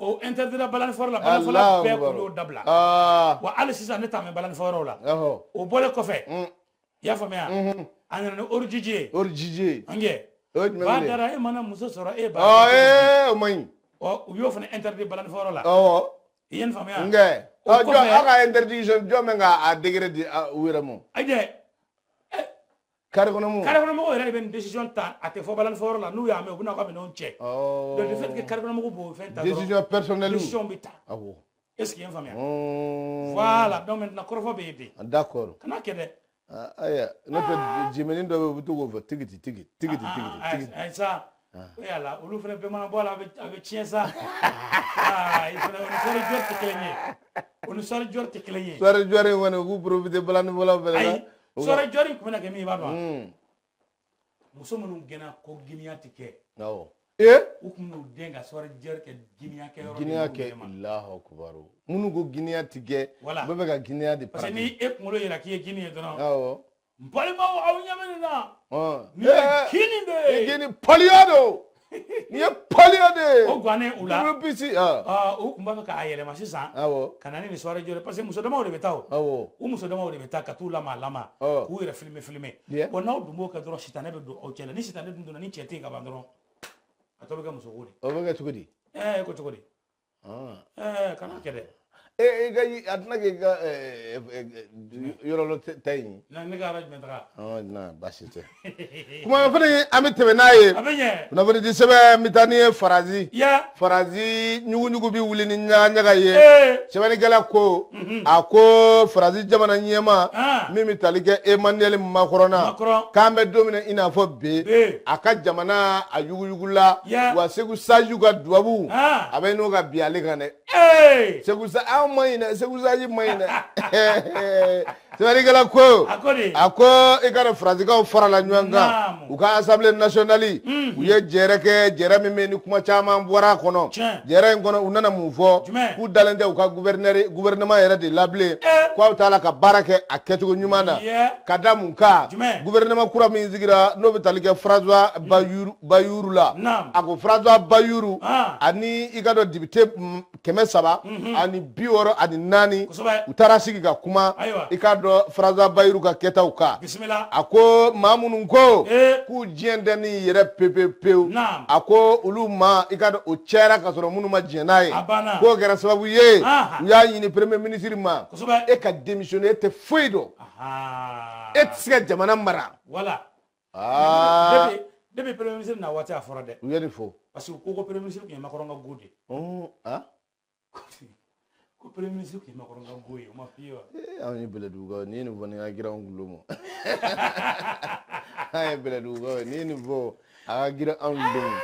o interdit la balani fɔyɔrɔ la, balani fɔla bɛɛ tun y'o dabila. Wa hali sisan ne t'a mɛn balani fɔyɔrɔw la. O bɔlen kɔfɛ, i y'a faamuya, a nana ni origiji ye. Origiji. An kɛ O ye jumɛn ba ye? dara e mana muso sɔrɔ e ba. Ee, o man ɲi. Ɔ, u y'o fana interdit balani fɔyɔrɔ la. I ye nin faamuya? Nkɛ O ɔ jɔn kɔfɛ- aw ka interdiction, jɔn bɛ ka a degré di u yɛrɛ ma? Ayi dɛ. Carré kɔnɔ mun? Carré kɔnɔ mɔgɔw yɛrɛ de bɛ nin décision ta, a tɛ fɔ balani fɔyɔrɔ la. N'u y'a mɛn, u bɛna u ka minɛnw cɛ. Donc le fait que carré kɔnɔ mɔgɔw b'o fɛn ta dɔrɔn, Décision personnelle. décision bɛ ta. Est ce que i ye n faamuya? Voilà, donc maintenant kɔrɔfɔ bɛ yen bi. D'accord. Kana kɛ dɛ. Ayiwa, n'o tɛ jimɛni dɔ bɛ yen, u bɛ to k'o fɔ tigiti tigiti tigiti tigiti tigiti. Ayi sa, o yala olu fana bɛɛ mana bɔ a la, a bɛ tiɲɛ sa. Aa, i fana, o ni soirée Dior tɛ kelen ye, o ni soirée Dior tɛ kelen ye. Soirée Dior in kɔni, u k'u profiter balani fɔlaw fɛnɛ la. Ayi, soirée Dior in tun bɛna kɛ min ye, i b'a dɔn wa? Muso minnu gɛnna ko giniya tɛ kɛ, Awɔ, ee. u tun b'u den ka soirée Dior kɛ giniya kɛ yɔrɔ de Giniya y'u kɛ. ɲɛma. Alahu akubaru, minnu ko giniya ti kɛ, Voilà. u bɛ fɛ ka giniya de Parce que pratiquer. ni e kunkolo yira k'i ye gini ye dɔrɔn, n balimaw, aw ɲɛ bɛ nin na, nin ye gini de ye. Gini paliya don, nin ye paliya de ye. O gannen u la, Double pisi ah. U tun b'a fɛ k'a yɛlɛma sisan ka na ni nin soirée Dior ye, parce que muso damaw de bɛ taa o. U muso damaw de bɛ taa ka t'u lama lama, k'u yɛrɛ filmer filmer. Bon, n'aw dun b'o kɛ dɔrɔn, sitanɛ bɛ don aw cɛ la. Ni sitanɛ dun donna, ni cɛ tɛ yen ka ban dɔrɔn, a tɔ bɛ kɛ musoko de. O bɛ kɛ cogo di? Ɛɛ, ko cogo di? Ɛɛ, kana kɛ dɛ. E, i ka a tɛna k'i ka yɔrɔ dɔ ta in. Na ne ka yɔrɔ jumɛn taga? Na baasi tɛ. Kuma fana, an bɛ tɛmɛ n'a ye. A bɛ ɲɛ. Kunnafoni di sɛbɛn n bɛ taa ni ye Faransi. Ya. Faransi ɲuguɲugu bɛ wuli ni ɲaga ye. Ee. Sɛbɛnnikɛla ko, a ko Faransi jamana ɲɛmaa min bɛ tali kɛ Emmanuel Macron na, Macron. k'an bɛ don min na i n'a fɔ bi, Bi. a ka jamana a yuguyugula. Ya. Wa Segu Sajiw ka dubabu a bɛ n'o ka bi ale kan dɛ. Ee. Segu sa anw ma ɲi dɛ, Segu Saji ma ɲi dɛ. Sɛbɛnnikɛla ko, A ko de. a ko i ka dɔn Faransikaw farala ɲɔgɔn kan, u ka assemblée nationale, u ye jɛrɛ kɛ, jɛrɛ min bɛ yen ni kuma caman bɔra a kɔnɔ. Jɛrɛ in kɔnɔ, u nana mun fɔ? Jumɛn? K'u dalen tɛ u ka gouverneur gouvernement yɛrɛ de la bilen, k'aw t'a la ka baara kɛ a kɛcogo ɲuman na. Ka da mun kan? Jumɛn? Gouvernement kura min sigira, n'o bɛ tali kɛ François Bayrou, Bayrou la. A ko François Bayrou ani i ka dɔn député 364, u taara sigi ka kuma, i k'a dɔn François Bayrou ka kɛtaw kan. Bisimila. A ko maa minnu ko k'u diɲɛ tɛ ni yɛrɛ pepe pewu, a ko olu ma, i ka dɔn o cayara ka sɔrɔ minnu ma diɲɛ n'a ye. A banna. K'o kɛra sababu ye, u y'a ɲini premier ministre ma, e ka démissionner, e tɛ foyi dɔn, e tɛ se ka jamana mara. Voilà. Aa. Depuis premier ministre na waati, a fɔra dɛ. U ye nin fɔ. Parce que ko premier ministre tun ye Macron ka go de ye. Ko premier ministre tun ye Macron ka go ye, o ma f'i ye wa? Ee, anw ye bɛlɛdugukaw ye, n'i ye nin fɔ, nin ka girin anw kulo ma. An ye bɛlɛdugukaw ye, n'i ye nin fɔ, a ka girin anw kulo ma.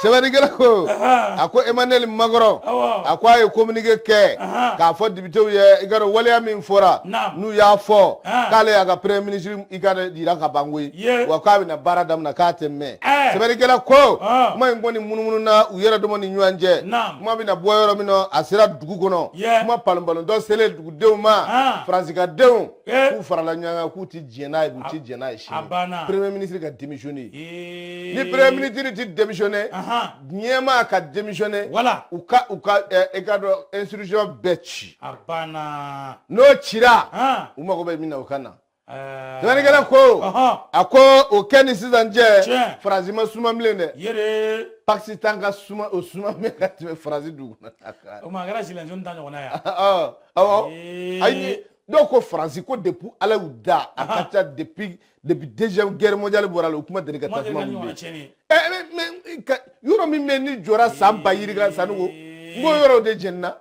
Sɛbɛnnikɛla ko, a ko Emmanuel Macron, a ko a ye communiqué kɛ k'a fɔ députéw ye, i ka dɔn waleya min fɔra, n'u y'a fɔ k'ale y'a ka premier ministre, i ka dɔn yira ka ban koyi, wa k'a bɛna baara daminɛ, k'a tɛ mɛn. Sɛbɛnnikɛla ko kuma in kɔni munumunu u yɛrɛ dama ni ɲɔgɔn cɛ. Kuma bɛna bɔ yɔrɔ min na, a sera dugu kɔnɔ, kuma palonpalontɔ selen dugudenw ma, Faransikadenw k'u farala ɲɔgɔn kan, k'u tɛ diɲɛ n'a ye, u tɛ diɲɛ n'a ye sini. A banna. Premier ministre ka démissionner. Ni premier ministre ti démissionner, Ɲɛmaa ka démissionner. Voilà. U ka e ka dɔn institution bɛɛ ci. A banna. N'o cira, u mago bɛ min na, o ka na. Sɛbɛnnikɛla ko, a ko o kɛ ni sisan cɛ, Faransi ma suma bilen dɛ. Yere. Pakistan ka suma, o suma min ka tɛmɛ Faransi dugu. O ma a kɛra gilets ta ɲɔgɔnna ya. Awɔ, ayi, dɔw ko Faransi ko depuis Ala y'u da, a ka ca depuis Deuxième Guerre mondiale bɔra la, u kuma deli ka tasuma min bɛ yen. Ɛ mais yɔrɔ min bɛ ni jɔra san ba yirika Sanogo, n ko yɔrɔw de jenina.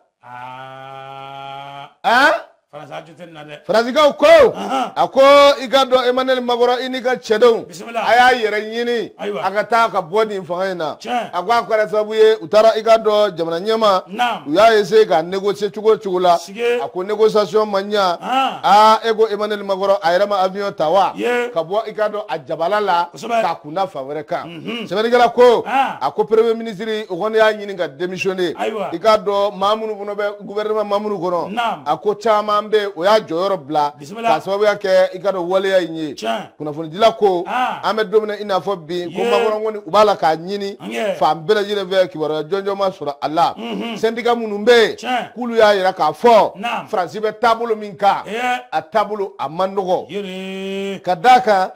Han. Faransi a jo tɛ nin na dɛ. Faransikaw ko, a ko i ka dɔn Emmanuel Macron, i n'i ka cɛdenw, a y'a yɛrɛ ɲini a ka taa ka bɔ nin fanga in na. A ko a kɛra sababu ye, u taara i ka dɔn jamana ɲɛmaa, u y'a essayer ka négocier cogo o cogo la, a ko négociation ma ɲa. Aa, e ko Emmanuel Macron a yɛrɛ ma avion ta wa ka bɔ i ka dɔn a jabala la k'a kunda fan wɛrɛ kan. Sɛbɛnnikɛla ko, a ko premier ministre o kɔni y'a ɲini ka démissionner. I ka dɔn maa minnu fana bɛ gouvernement maa minnu kɔnɔ, a ko caman bɛ yen, o y'a jɔyɔrɔ bila k'a sababuya kɛ i ka dɔn waleya in ye. Kunnafonidila ko, an bɛ don min na i n'a fɔ bi, ko Macron kɔni, u b'a la k'a ɲini fan bɛɛ lajɛlen fɛ, kibaruya jɔnjɔn ma sɔrɔ a la. Syndicat minnu bɛ yen, k'olu y'a yira k'a fɔ Faransi bɛ taabolo min kan, a taabolo a man nɔgɔ, ka d'a kan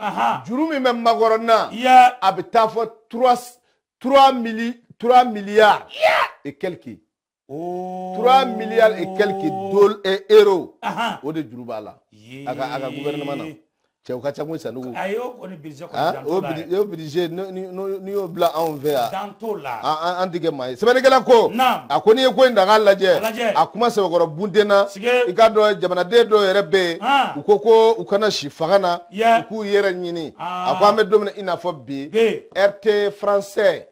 juru min bɛ Macron na, a bɛ taa fɔ 3 milliards et quelques, 3 milliards et quelques euros, o de juru b'a la a ka gouvernement na. Cɛw ka ca koyi, Sanogo. Ayi, o kɔni budget kɔni, dan t'o la. O budget, n'i y'o bila anw fɛ yan, dan t'o la. An tɛ kɛ maa ye. Sɛbɛnnikɛla ko, a ko n'i ye ko in ta k'a lajɛ, a kuma sɛbɛkɔrɔ buntenna. I ka dɔn jamanaden dɔw yɛrɛ bɛ yen, u ko ko u kana si fanga na, u k'u yɛrɛ ɲini. A ko an bɛ don min na i n'a fɔ bi, RT français,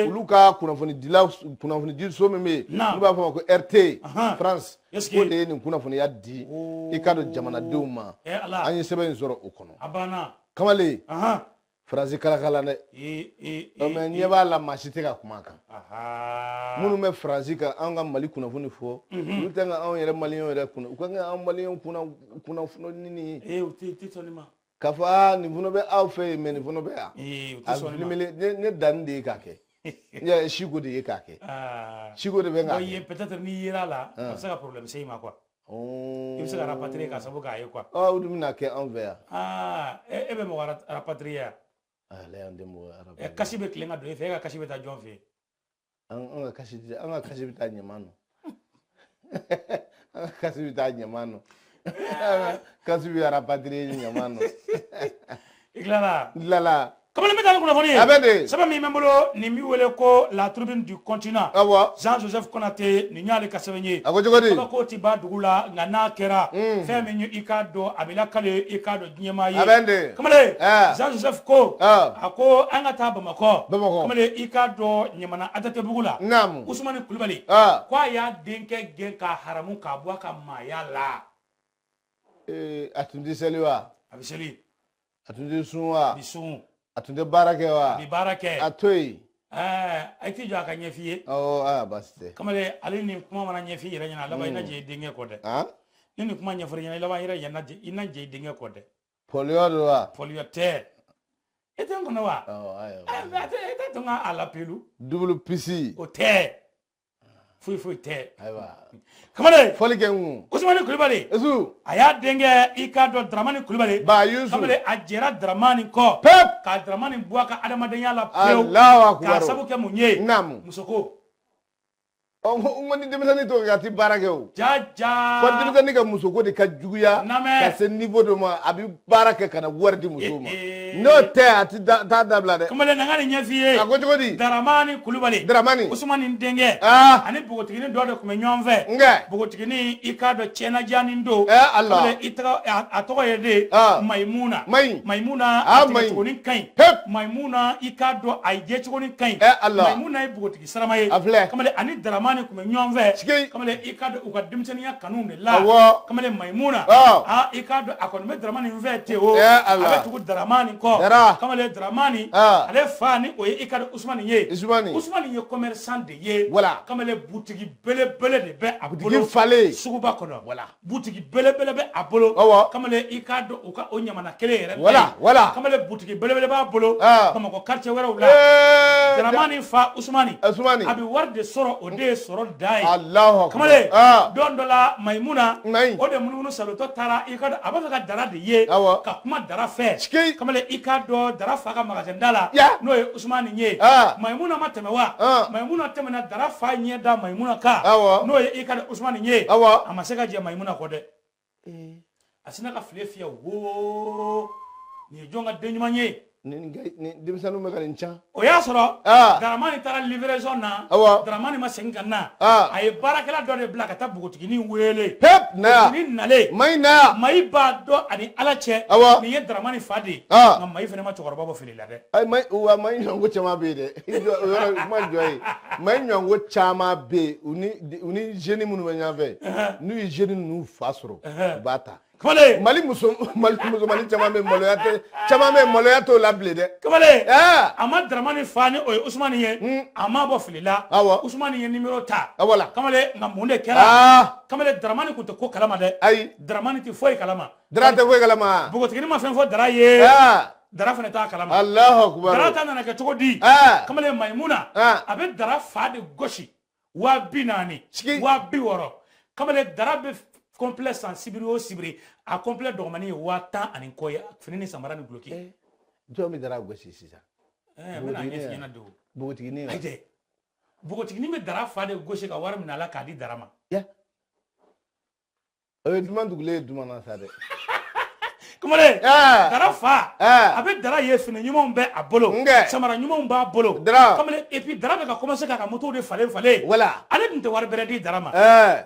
olu ka kunnafonidila, kunnafonidiso min bɛ yen n'u b'a fɔ a ma ko RT France, o de ye nin kunnafoniya di i ka dɔn jamanadenw ma. An ye sɛbɛn in sɔrɔ o kɔnɔ. Kamalen, Faransi kalakala dɛ, mais ɲɛ b'a la, maa si tɛ ka kuma a kan. Minnu bɛ Faransi ka anw ka Mali kunnafoni fɔ, olu tɛ ka anw yɛrɛ maliyɛnw yɛrɛ kunna, u ka kan anw maliyɛnw kunna kunnafoni ni k'a fɔ aa, nin fana bɛ aw fɛ yen, mais nin fana bɛ yan. A filmelen ne danni de ye k'a kɛ, ne siko de ye k'a kɛ, siko de bɛ k'a kɛ. Peut-être n'i yera la, a bɛ se ka problème se i ma quoi. I bɛ se ka rapatrier k'a sababu k'a ye quoi. Ɔ, o dun bɛna kɛ anw fɛ yan. Aa, e bɛ mɔgɔ rapatrier yan? Ale y'an tɛ mɔgɔ rapatrier. Kasi bɛ tilen ka don e fɛ, e ka kasi bɛ taa jɔn fɛ yen? An ka kasi bɛ taa ɲaman nɔ, an ka kasi bɛ taa ɲaman nɔ, kasi bɛ rapatrier ɲaman nɔ. I tilala? N tilala. Kamalen, bɛ taa ni kunnafoni ye. A bɛ de. Sɛbɛn min bɛ n bolo, nin bɛ wele ko La Tribune du Continent. Jean Joseph Konate, nin y'ale ka sɛbɛn ye. A ko cogo di? Kabako ti ban dugu la, nka n'a kɛra fɛn min ye, i k'a dɔn a bɛ lakale, i k'a dɔn diɲɛmaa ye. A bɛ de. Kamalen, Jean Joseph ko, a ko an ka taa Bamakɔ. Bamakɔ. Kamalen, i k'a dɔn Ɲamana ATT-bugu la. Usumani Kulubali. Ko a y'a denkɛ gɛn k'a haramu k'a bɔ a ka maaya la. A tun tɛ seli wa? A bɛ seli. A tun tɛ sun wa? A bɛ sun. A tun tɛ baara kɛ wa? A bɛ baara kɛ. A to yen. Ɛɛ, a t'i jɔ a ka ɲɛf'i ye. Awɔ, aa, baasi tɛ. Kamalen, ale ni kuma mana ɲɛf'i yɛrɛ ɲɛna, a laban i na jɛ i denkɛ kɔ dɛ. Ni nin kuma ɲɛfɔr'i ɲɛna, i laban yɛrɛ i na jɛ i denkɛ kɔ dɛ. Pɔliyɔ don wa? Pɔliyɔ tɛ. E tɛ n kɔnɔ wa? Awɔ, ayiwa. E tɛ tɔn ka a la pelu. Double pisi. O tɛ. Foyi foyi tɛ. Ayiwa. Kamalen. Fɔli kɛ n kun. Usumani Kulubali. Esu. A y'a denkɛ, i k'a dɔn Dramani Kulubali. Ba Yusu. Kamalen, a jɛra Dramani kɔ. Pep. Ka Dramani bɔ a ka adamadenya la pewu. Alahu akubaru. K'a sabu kɛ mun ye? Naamu. Musoko. Ɔ, n ko ni denmisɛnnin t'o kɛ, a ti baara kɛ o. Ja ja. Fɔ denmisɛnnin ka musoko de ka juguya. Namɛ. Ka se niveau dɔ ma, a bɛ baara kɛ ka na wari di musow ma. N'o tɛ, a ti t'a dabila dɛ. Kamalen, na n ka nin ɲɛf'i ye. A ko cogo di? Daramani Kulubali. Daramani. Usumani denkɛ. Ani npogotiginin dɔ de tun bɛ ɲɔgɔn fɛ. Nkɛ. Npogotiginin, i k'a dɔn cɛnajanin don. Ala. Kamalen, i tɔgɔ, a tɔgɔ ye de. Mayimuna. Mayi. Mayimuna. A a tigɛcogonin ka ɲi. Hep. Mayimuna, i k'a dɔn a yecogonin ka ɲi. Ala. Mayimuna ye npogotigi sarama ye. A filɛ. Kamalen, ani Daramani. Daramani tun bɛ ɲɔgɔn fɛ. Sike. Kamalen, i k'a dɔn u ka denmisɛnninya kanu de la. Kamalen, Mayimuna, aa, i k'a dɔn a kɔni bɛ Daramani fɛ ten o. Eh, A Allah. bɛ tugu Daramani kɔ. Dara. Kamalen, Daramani, ale fa ni o ye, i k'a dɔn, Usumani ye. Usumani. Usumani ye commerçant de ye. Voilà. Kamalen, butigi belebele de bɛ a Butigi bolo falen. suguba kɔnɔ. Voilà. Butigi belebele bɛ a bolo. Kamalen, i k'a dɔn u ka o ɲamana kelen yɛrɛ la Voilà, yen. voilà. Kamalen, butigi belebele b'a bolo Bamakɔ quartier wɛrɛw la. Daramani fa Usumani, Usumani. a bɛ wari de sɔrɔ, o de ye sɔrɔ dan ye. Allahu akbar. Kamalen, don dɔ la, Mayimuna, Mayi. o de munumunu salotɔ taara, i ka dɔn a b'a fɛ ka Dara de ye, ka kuma Dara fɛ. Sike. Kamalen, i k'a dɔn Dara fa ka magasin da la, n'o ye Usumani ye. Mayimuna ma tɛmɛ wa? Mayimuna tɛmɛna, Dara fa ɲɛ da Mayimuna kan, n'o ye, i ka dɔn, Usumani ye. A ma se ka jɛ Mayimuna kɔ dɛ. A sinna ka file fiyɛ woo, nin ye jɔn ka den ɲuman ye? Nin denmisɛnninw bɛ ka nin can. O y'a sɔrɔ Daramani taara livraison na. Daramani ma segin ka na. A ye baarakɛla dɔ de bila ka taa npogotiginin wele. Pep na yan. Npogotiginin nalen, Mayi na yan. Mayi b'a dɔn ani Ala cɛ, nin ye Daramani fa de ye. Nka Mayi fana ma cɛkɔrɔba bɔ fili la dɛ. Ayi, Mayi wa, Mayi ɲɔgɔnko caman bɛ yen dɛ. I jɔ o yɔrɔ kuma jɔ yen. Mayi ɲɔgɔnko caman bɛ yen, u ni jeune minnu bɛ ɲɔgɔn fɛ, n'u ye jeune ninnu fa sɔrɔ, u b'a ta. Kamalen. Mali muso, Mali musomani caman bɛ maloya tɛ, caman bɛ maloya t'o la bilen dɛ. Kamalen, a ma Daramani fa ni o ye Usumani ye, a ma bɔ fili la. Usumani ye numéro ta. Voilà. Kamalen, nka mun de kɛra? Kamalen, Daramani tun tɛ ko kalama dɛ. Ayi. Daramani tɛ foyi kalama. Dara tɛ foyi kalama. Npogotiginin ma fɛn fɔ Dara ye. Dara fana t'a kalama. Allahu akbar. Dara ta nana kɛ cogo di? Kamalen, Mayimuna, a bɛ Dara fa de gosi 40 000, Sigi. 60 000. Kamalen, Dara bɛ complet san sibiri o sibiri, a complet dɔgɔmani ye 10 000 ani kɔ ye, fini ni samara ni duloki. Eh, jɔn bɛ Dara gosi sisan? Ɛɛ, n bɛna a ɲɛf'i ɲɛna de o. Npogotiginin wa? Ayi dɛ, npogotiginin bɛ Dara fa de gosi ka wari minɛ a la k'a di Dara ma. Ya. O ye duman dugulen ye duman na sa dɛ. Kamalen, Dara fa, a bɛ Dara ye, fini ɲumanw bɛ a bolo, Nkɛ. samara ɲumanw b'a bolo. Dara. Kamalen, et puis Dara bɛ ka commencer k'a ka moto de falen falen. Voilà. Ale tun tɛ wari bɛrɛ di Dara ma.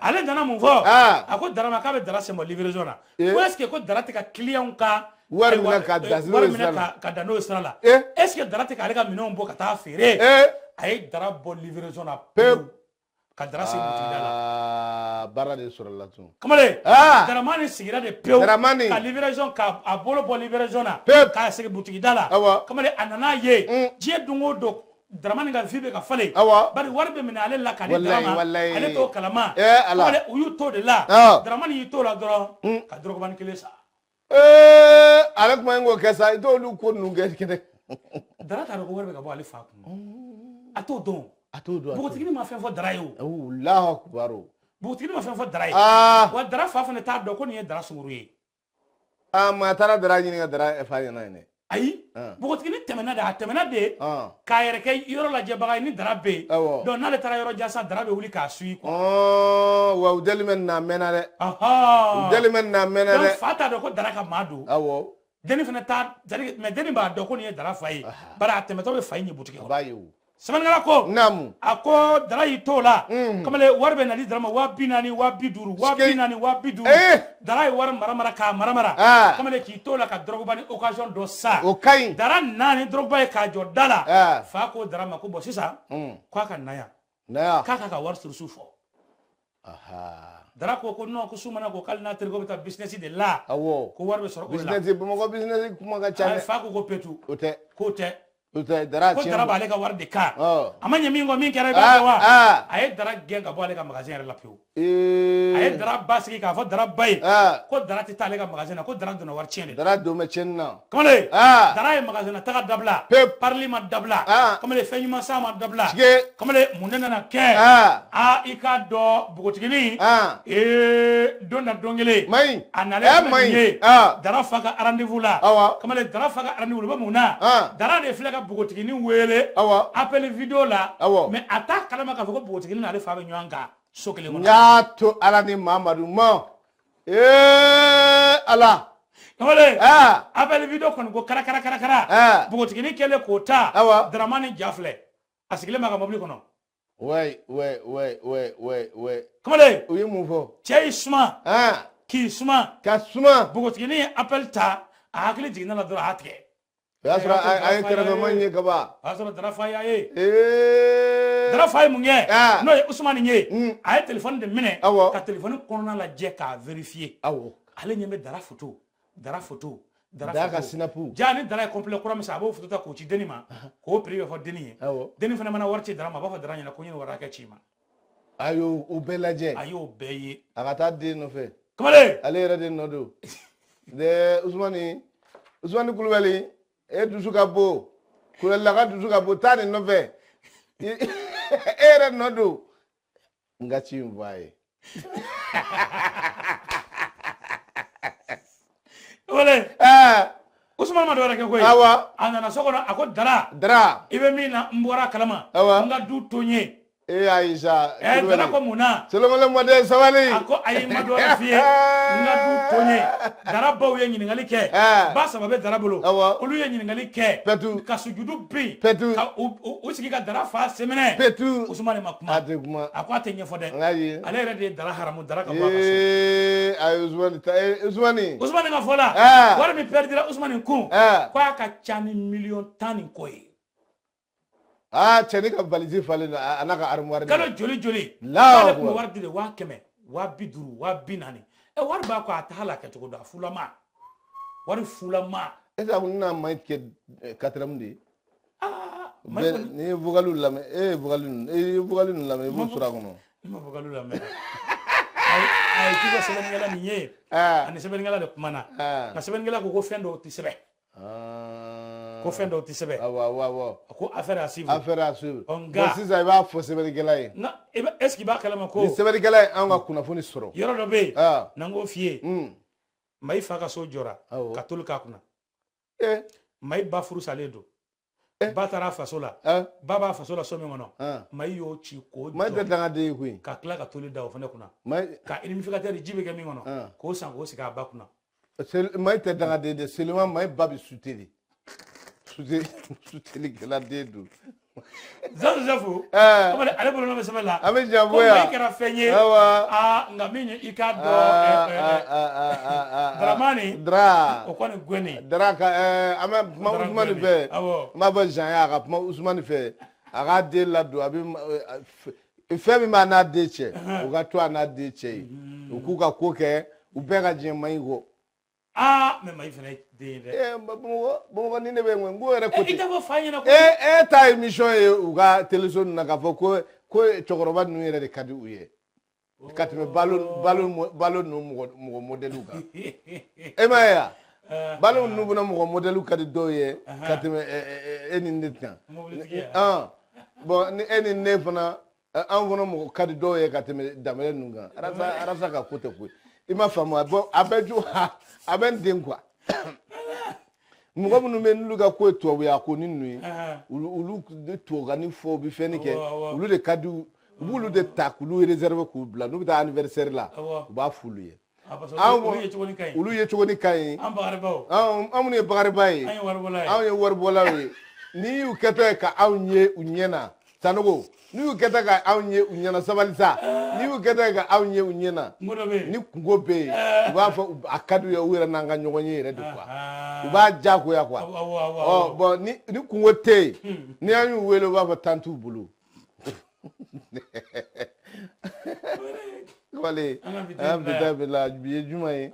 Ale nana mun fɔ? A ko Dara ma k'a bɛ Dara sen bɔ livraison na. Ko est ce que ko Dara tɛ ka client ka Wari ayiwa, minɛ ka dan n'o wari ye minɛ sira la. ka dan n'o ye sira la? Est ce que Dara tɛ k'ale ka minɛnw bɔ ka taa feere? A ye Dara bɔ livraison na Pewu. ka Dara sen butigi da la. Aa, baara de sɔrɔla tun. Kamalen, Daramani sigira de pewu. Daramani. Ka livraison, ka a bolo bɔ livraison na. Pewu. K'a sigi butigi da la. Kamalen, a nana ye diɲɛ don o don, Daramani ka vie bɛ ka falen. Bari wari bɛ minɛ ale la k'a di Walayi, Dara ma. walayi. Ale t'o kalama. Eh, Ala. Kamalen, u y'u to de la. Daramani y'i to la dɔrɔn ka dɔrɔgubani kelen san. Ee, ale kuma in k'o kɛ sa, i t'olu ko ninnu kɛ kɛnɛ. Dara t'a dɔn ko wari bɛ ka bɔ ale fa kun. A t'o dɔn. A t'o dɔn. Npogotiginin ma fɛn fɔ Dara ye o. Allahu akbar. Npogotiginin ma fɛn fɔ Dara ye. Wa Dara fa fana t'a dɔn ko nin ye Dara sunguru ye. Aa, maa taara Dara ɲini ka Dara fa ɲɛna yen dɛ. Ayi, npogotiginin tɛmɛna de, a tɛmɛna de k'a yɛrɛ kɛ yɔrɔ lajɛbaga ye ni Dara bɛ yen. Donc n'ale taara yɔrɔ jan sa, Dara bɛ wuli k'a suit quoi. Ɔɔ, wa u deli bɛ nin na a mɛnna dɛ. U deli bɛ nin na a mɛnna Donc dɛ. fa t'a dɔn ko Dara ka maa don. Denni fana t'a, c'est-à-dire, mais denni b'a dɔn ko nin ye Dara fa ye, bari a tɛmɛtɔ bɛ fa in ye butigi A kɔnɔ. b'a ye o. Sɛbɛnnikɛla ko, Naamu. a ko Dara y'i t'o la. Kamalen, wari bɛ na di Dara ma, 40 000, 50 000, 40 000, 50 000. Dara ye wari mara mara k'a mara mara. Kamalen, k'i t'o la ka dɔrɔguba ni occasion dɔ san. O ka ɲi. Dara nana ni dɔrɔguba ye k'a jɔ da la. Fa ko Dara ma ko bon, sisan k'a ka na yan, Na yan. k'a k'a ka wari source fɔ. Dara ko ko non, ko su mana ko k'ale n'a terikɛw bɛ taa business de la, ko wari bɛ sɔrɔ o de la. Business, Bamakɔ business kuma ka ca Ayi, dɛ. fa ko ko petu. O tɛ. K'o tɛ. O tɛ Dara Ko tiɲɛ Dara don. b'ale ka wari de kan. A ma ɲɛ min kɔ, min kɛra, i b'a dɔn wa? A ye Dara gɛn ka bɔ ale ka magasin yɛrɛ la pewu. A ye Dara ba sigi k'a fɔ Dara ba ye ko Dara tɛ taa ale ka magasin na, ko Dara donna wari tiɲɛ de la. Dara don bɛ tiɲɛni na. Kamalen, Dara ye magasin na taga dabila. Pewu. Parili ma dabila. Kamalen, fɛn ɲuman san ma dabila. Tige. Kamalen, mun de nana kɛ? Aa, i k'a dɔn npogotiginin, ee, don na don kelen, Mayi. a nalen Eh, filɛ Mayi. nin ye Dara fa ka rendez-vous la. Kamalen, Dara fa ka rendez-vous la, u bɛ mun na? Dara de filɛ ka npogotiginin wele appel vidéo la, mais a t'a kalama k'a fɔ ko npogotiginin n'ale fa bɛ ɲɔgɔn kan so kelen N kɔnɔ. y'a to Ala ni Mamadu ma. Ee, Ala. Kamalen, appel vidéo kɔni ko kara kara kara kara. Npogotiginin kɛlen k'o ta, Daramani ja filɛ, a sigilen b'a ka mobili kɔnɔ. Ouais, ouais, ouais, ouais, ouais, ouais. Kamalen, U ye mun fɔ? cɛ y'i suma k'i suma. Ka suma. Npogotiginin ye appel ta, a hakili jiginna la dɔrɔn, a y'a tigɛ. O y'a sɔrɔ a ye kɛrɛfɛma in ye kaban. O y'a sɔrɔ Dara fa y'a ye. Ee. Dara fa ye mun kɛ? Ah. N'o ye Usumani ye, a ye telefɔni de minɛ ka telefɔni kɔnɔna lajɛ k'a vérifier. Ale ɲɛ bɛ Dara photo, Dara photo, Dara Dara ka photo. Snap. Ja ni Dara ye complet kura min san, a b'o photo ta k'o ci denni ma, k'o prix bɛ fɔ denni ye. Denni fana mana wari ci Dara ma, a b'a fɔ Dara ɲɛna ko n ye nin wari hakɛ ci i ma. A y'o o bɛɛ lajɛ. A y'o bɛɛ ye. A ka taa den nɔfɛ. Kamalen. Ale yɛrɛ de nɔ don dɛ. Usumani, Usumani Kulubali, e dusu ka bon. Kulubali ka dusu ka bon. Taa nin nɔfɛ, e yɛrɛ nɔ don. N ka ci in fɔ a ye. Kamalen. Ɛɛ. Usumani ma dɔwɛrɛ kɛ koyi. A nana so kɔnɔ, a ko Dara. Dara. I bɛ min na, n bɔra a kalama. N ka du to n ye. E Ayisa. Ɛ, Dara ko mun na? Solomani mɔden, sabali. A ko ayi, n ma dɔwɛrɛ f'i ye, n ka du to n ye. Dara baw ye ɲininkali kɛ. Ba saba bɛ Dara bolo. Olu ye ɲininkali kɛ. Pɛtu. Ka sujudu bin. Pɛtu. Ka u sigi ka Dara fa sɛmɛnɛ. Pɛtu. Usumani ma kuma. A tɛ kuma. A ko a tɛ ɲɛfɔ dɛ. Ayi. Ale yɛrɛ de ye Dara haramu, Dara ka bɔ a ka so. Ee, ayi, Usumani ta, Usumani. Usumani ka fɔ la, wari min pɛridira Usumani kun, k'a ka ca ni miliyɔn 10 ni kɔ ye. Aa, cɛni ka valise falen don a n'a ka armoire. Kalo joli joli? Allahu K'ale tun bɛ akbar. wari di de, 100 000, 50 000, 40 000. Ɛ, wari b'a kɔ, a tɛ hali a kɛcogo dɔn, a fulama, wari fulama. Est ce que a kun tɛna Mayi kɛ quatrième de ye? Aa, Mayi Bɛɛ kɔni. n'i ye vocal lamɛn, e ye vocal ninnu, e ye vocal ninnu lamɛn, i b'o sɔrɔ a kɔnɔ. Ne ma vocal lamɛn. A ye ci kɛ sɛbɛnnikɛla min ye, ani sɛbɛnnikɛla de kumana, nka sɛbɛnnikɛla ko fɛn dɔw tɛ sɛbɛn, ko fɛn dɔw tɛ sɛbɛn. Awɔ awɔ awɔ. A ko affaire à suivre. Affaire à suivre. Ɔ, nka Bon, sisan i b'a fɔ sɛbɛnnikɛla ye. Nka i bɛ, est ce que i b'a kalama ko Ni sɛbɛnnikɛla ye anw ka kunnafoni sɔrɔ. yɔrɔ dɔ bɛ yen, n'an k'o f'i ye, Mayi fa ka so jɔra ka toli k'a kunna. Mayi ba furu salen don, ba taara a faso la. Ba b'a faso la so min kɔnɔ, Mayi y'o ci k'o Mayi tɛ jɔ dangaden ye koyi. ka tila ka toli da o fana kunna, Mayi ka humidificateur, ji bɛ kɛ min kɔnɔ, k'o san k'o sigi a ba kunna. Mayi tɛ dangaden dɛ, seulement Mayi ba bɛ sute de. Sute, sutelikɛla den don. Zan Joseph kamalen, ale bolo nɔ bɛ sɛbɛn la. An bɛ jan ko bɔ yan. Mayi kɛra fɛn ye. Aa, nka min ye, i k'a dɔn, Dramani Dra. o kɔni gɛnni. Dra ka an bɛ kuma Dra Usumani gɛnni. fɛ. Awɔ. N b'a fɔ Jean ye, a ka kuma Usumani fɛ. A k'a den ladon, a bɛ fɛn min b'a n'a den cɛ, o ka to a n'a den cɛ ye. U k'u ka ko kɛ, u bɛɛ ka jɛ Mayi kɔ. Aa, mais Mayi fana ye den ye dɛ. Ee, Bamakɔ, Bamakɔ ni ne bɛ yen, n ko yɛrɛ ko I ten. t'a fɔ fa ɲɛna ko E ta émission ye u ka téléso ninnu na k'a fɔ ko cɛkɔrɔba ninnu yɛrɛ de ka di u ye ka tɛmɛ balo balo balo ninnu mɔgɔ modèle kan. E m'a ye wa? Balo ninnu fana mɔgɔ modèle ka di dɔw ye ka tɛmɛ e ni ne kan. Mobilitigi ya. Bon, ni e ni ne fana, anw fana mɔgɔ ka di dɔw ye ka tɛmɛ Danbɛlɛ ninnu kan. Arasa, Arasa ka ko tɛ koyi. I m'a faamu wa? Bon, a bɛ ju a bɛ n den quoi. Mɔgɔ minnu bɛ n'olu ka ko ye tubabuya ko ni ninnu ye, olu bɛ tubabukanni fɔ, u bɛ fɛnni kɛ, olu de ka di u b'olu de ta k'olu réserver k'u bila n'u bɛ taa anniversaire la, u b'a f'olu ye. Ah, parce que Anw olu ye cogo ni ka ɲi. Olu ye cogo ni ka ɲi. An bagaribaw. Anw minnu ye bagariba ye, An ye waribɔla ye. anw ye waribɔlaw ye. N'i y'u kɛtɔ ye ka anw ye u ɲɛ na, Sanogo, n'i y'u kɛtɔ ka anw ye u ɲɛ na, sabali sa, n'i y'u kɛtɔ ye ka anw ye u ɲɛ na, Kungo dɔ bɛ yen. ni kungo bɛ yen, u b'a fɔ a ka d'u ye u yɛrɛ n'an ka ɲɔgɔn ye yɛrɛ de quoi. U b'a diyagoya quoi. Awɔ, awɔ, Ɔ, awɔ. bon, ni kungo tɛ yen, ni an y'u wele, u b'a fɔ tan t'u bolo. Wale, An ka bi an bi ta taa bila bi ye juma ye.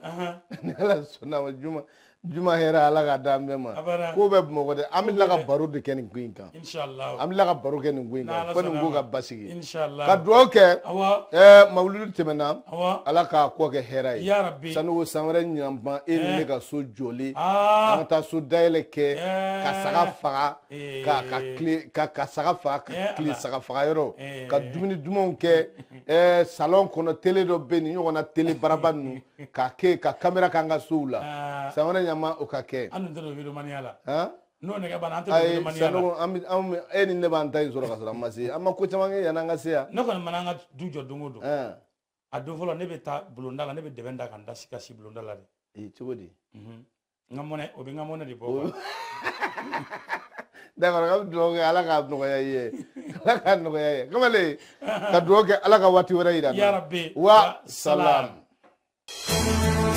Ni Ala sɔnna ma, juma juma hɛrɛ, Ala k'a d'an bɛɛ ma. Abada. Ko bɛ Bamakɔ dɛ, an bɛ tila ka baro de kɛ nin ko in kan. Inshallah. An bɛ tila ka baro kɛ nin ko in kan N'Ala fo nin sɔnna ko ma. ka basigi. Inshallah. Ka dugawu kɛ. Mawuludu tɛmɛna. Ala k'a kɔ kɛ hɛrɛ ye. Ya Rabbi. Sanogo, san wɛrɛ ɲinan e ni ne ka so jɔlen. An ka taa so dayɛlɛ kɛ, ka saga faga, ka tile ka saga faga, ka tile Ala. saga faga yɔrɔ, ka dumuni dumanw kɛ. Salon kɔnɔ télé dɔ bɛ yen, nin ɲɔgɔnna télé baraba ninnu, k'a kɛ ka caméra k'an ka sow la. San wɛrɛ ɲama o ka kɛ. An dun tɛ don videomaniya la. Han? N'o nɛgɛ banna, an tɛ don Ayi, videomaniya la. Sanogo, an bɛ anw bɛ e ni ne b'an ta in sɔrɔ ka sɔrɔ an ma se. An ma ko caman kɛ yanni an ka se yan. Ne kɔni mana an ka du jɔ don o don. A don fɔlɔ, ne bɛ taa bulonda la, ne bɛ dɛbɛn da ka n da si ka si bulonda la de. Ee, cogo di? N ka mɔnɛ, o bɛ n ka mɔnɛ de bɔ quoi. D'accord, an bɛ dugawu kɛ Ala k'a nɔgɔya i ye. Ala k'a nɔgɔya i ye. Kamalen, ka dugawu kɛ Ala ka waati wɛrɛ yira an na. Ya Rabbi. Wa salam. Salam.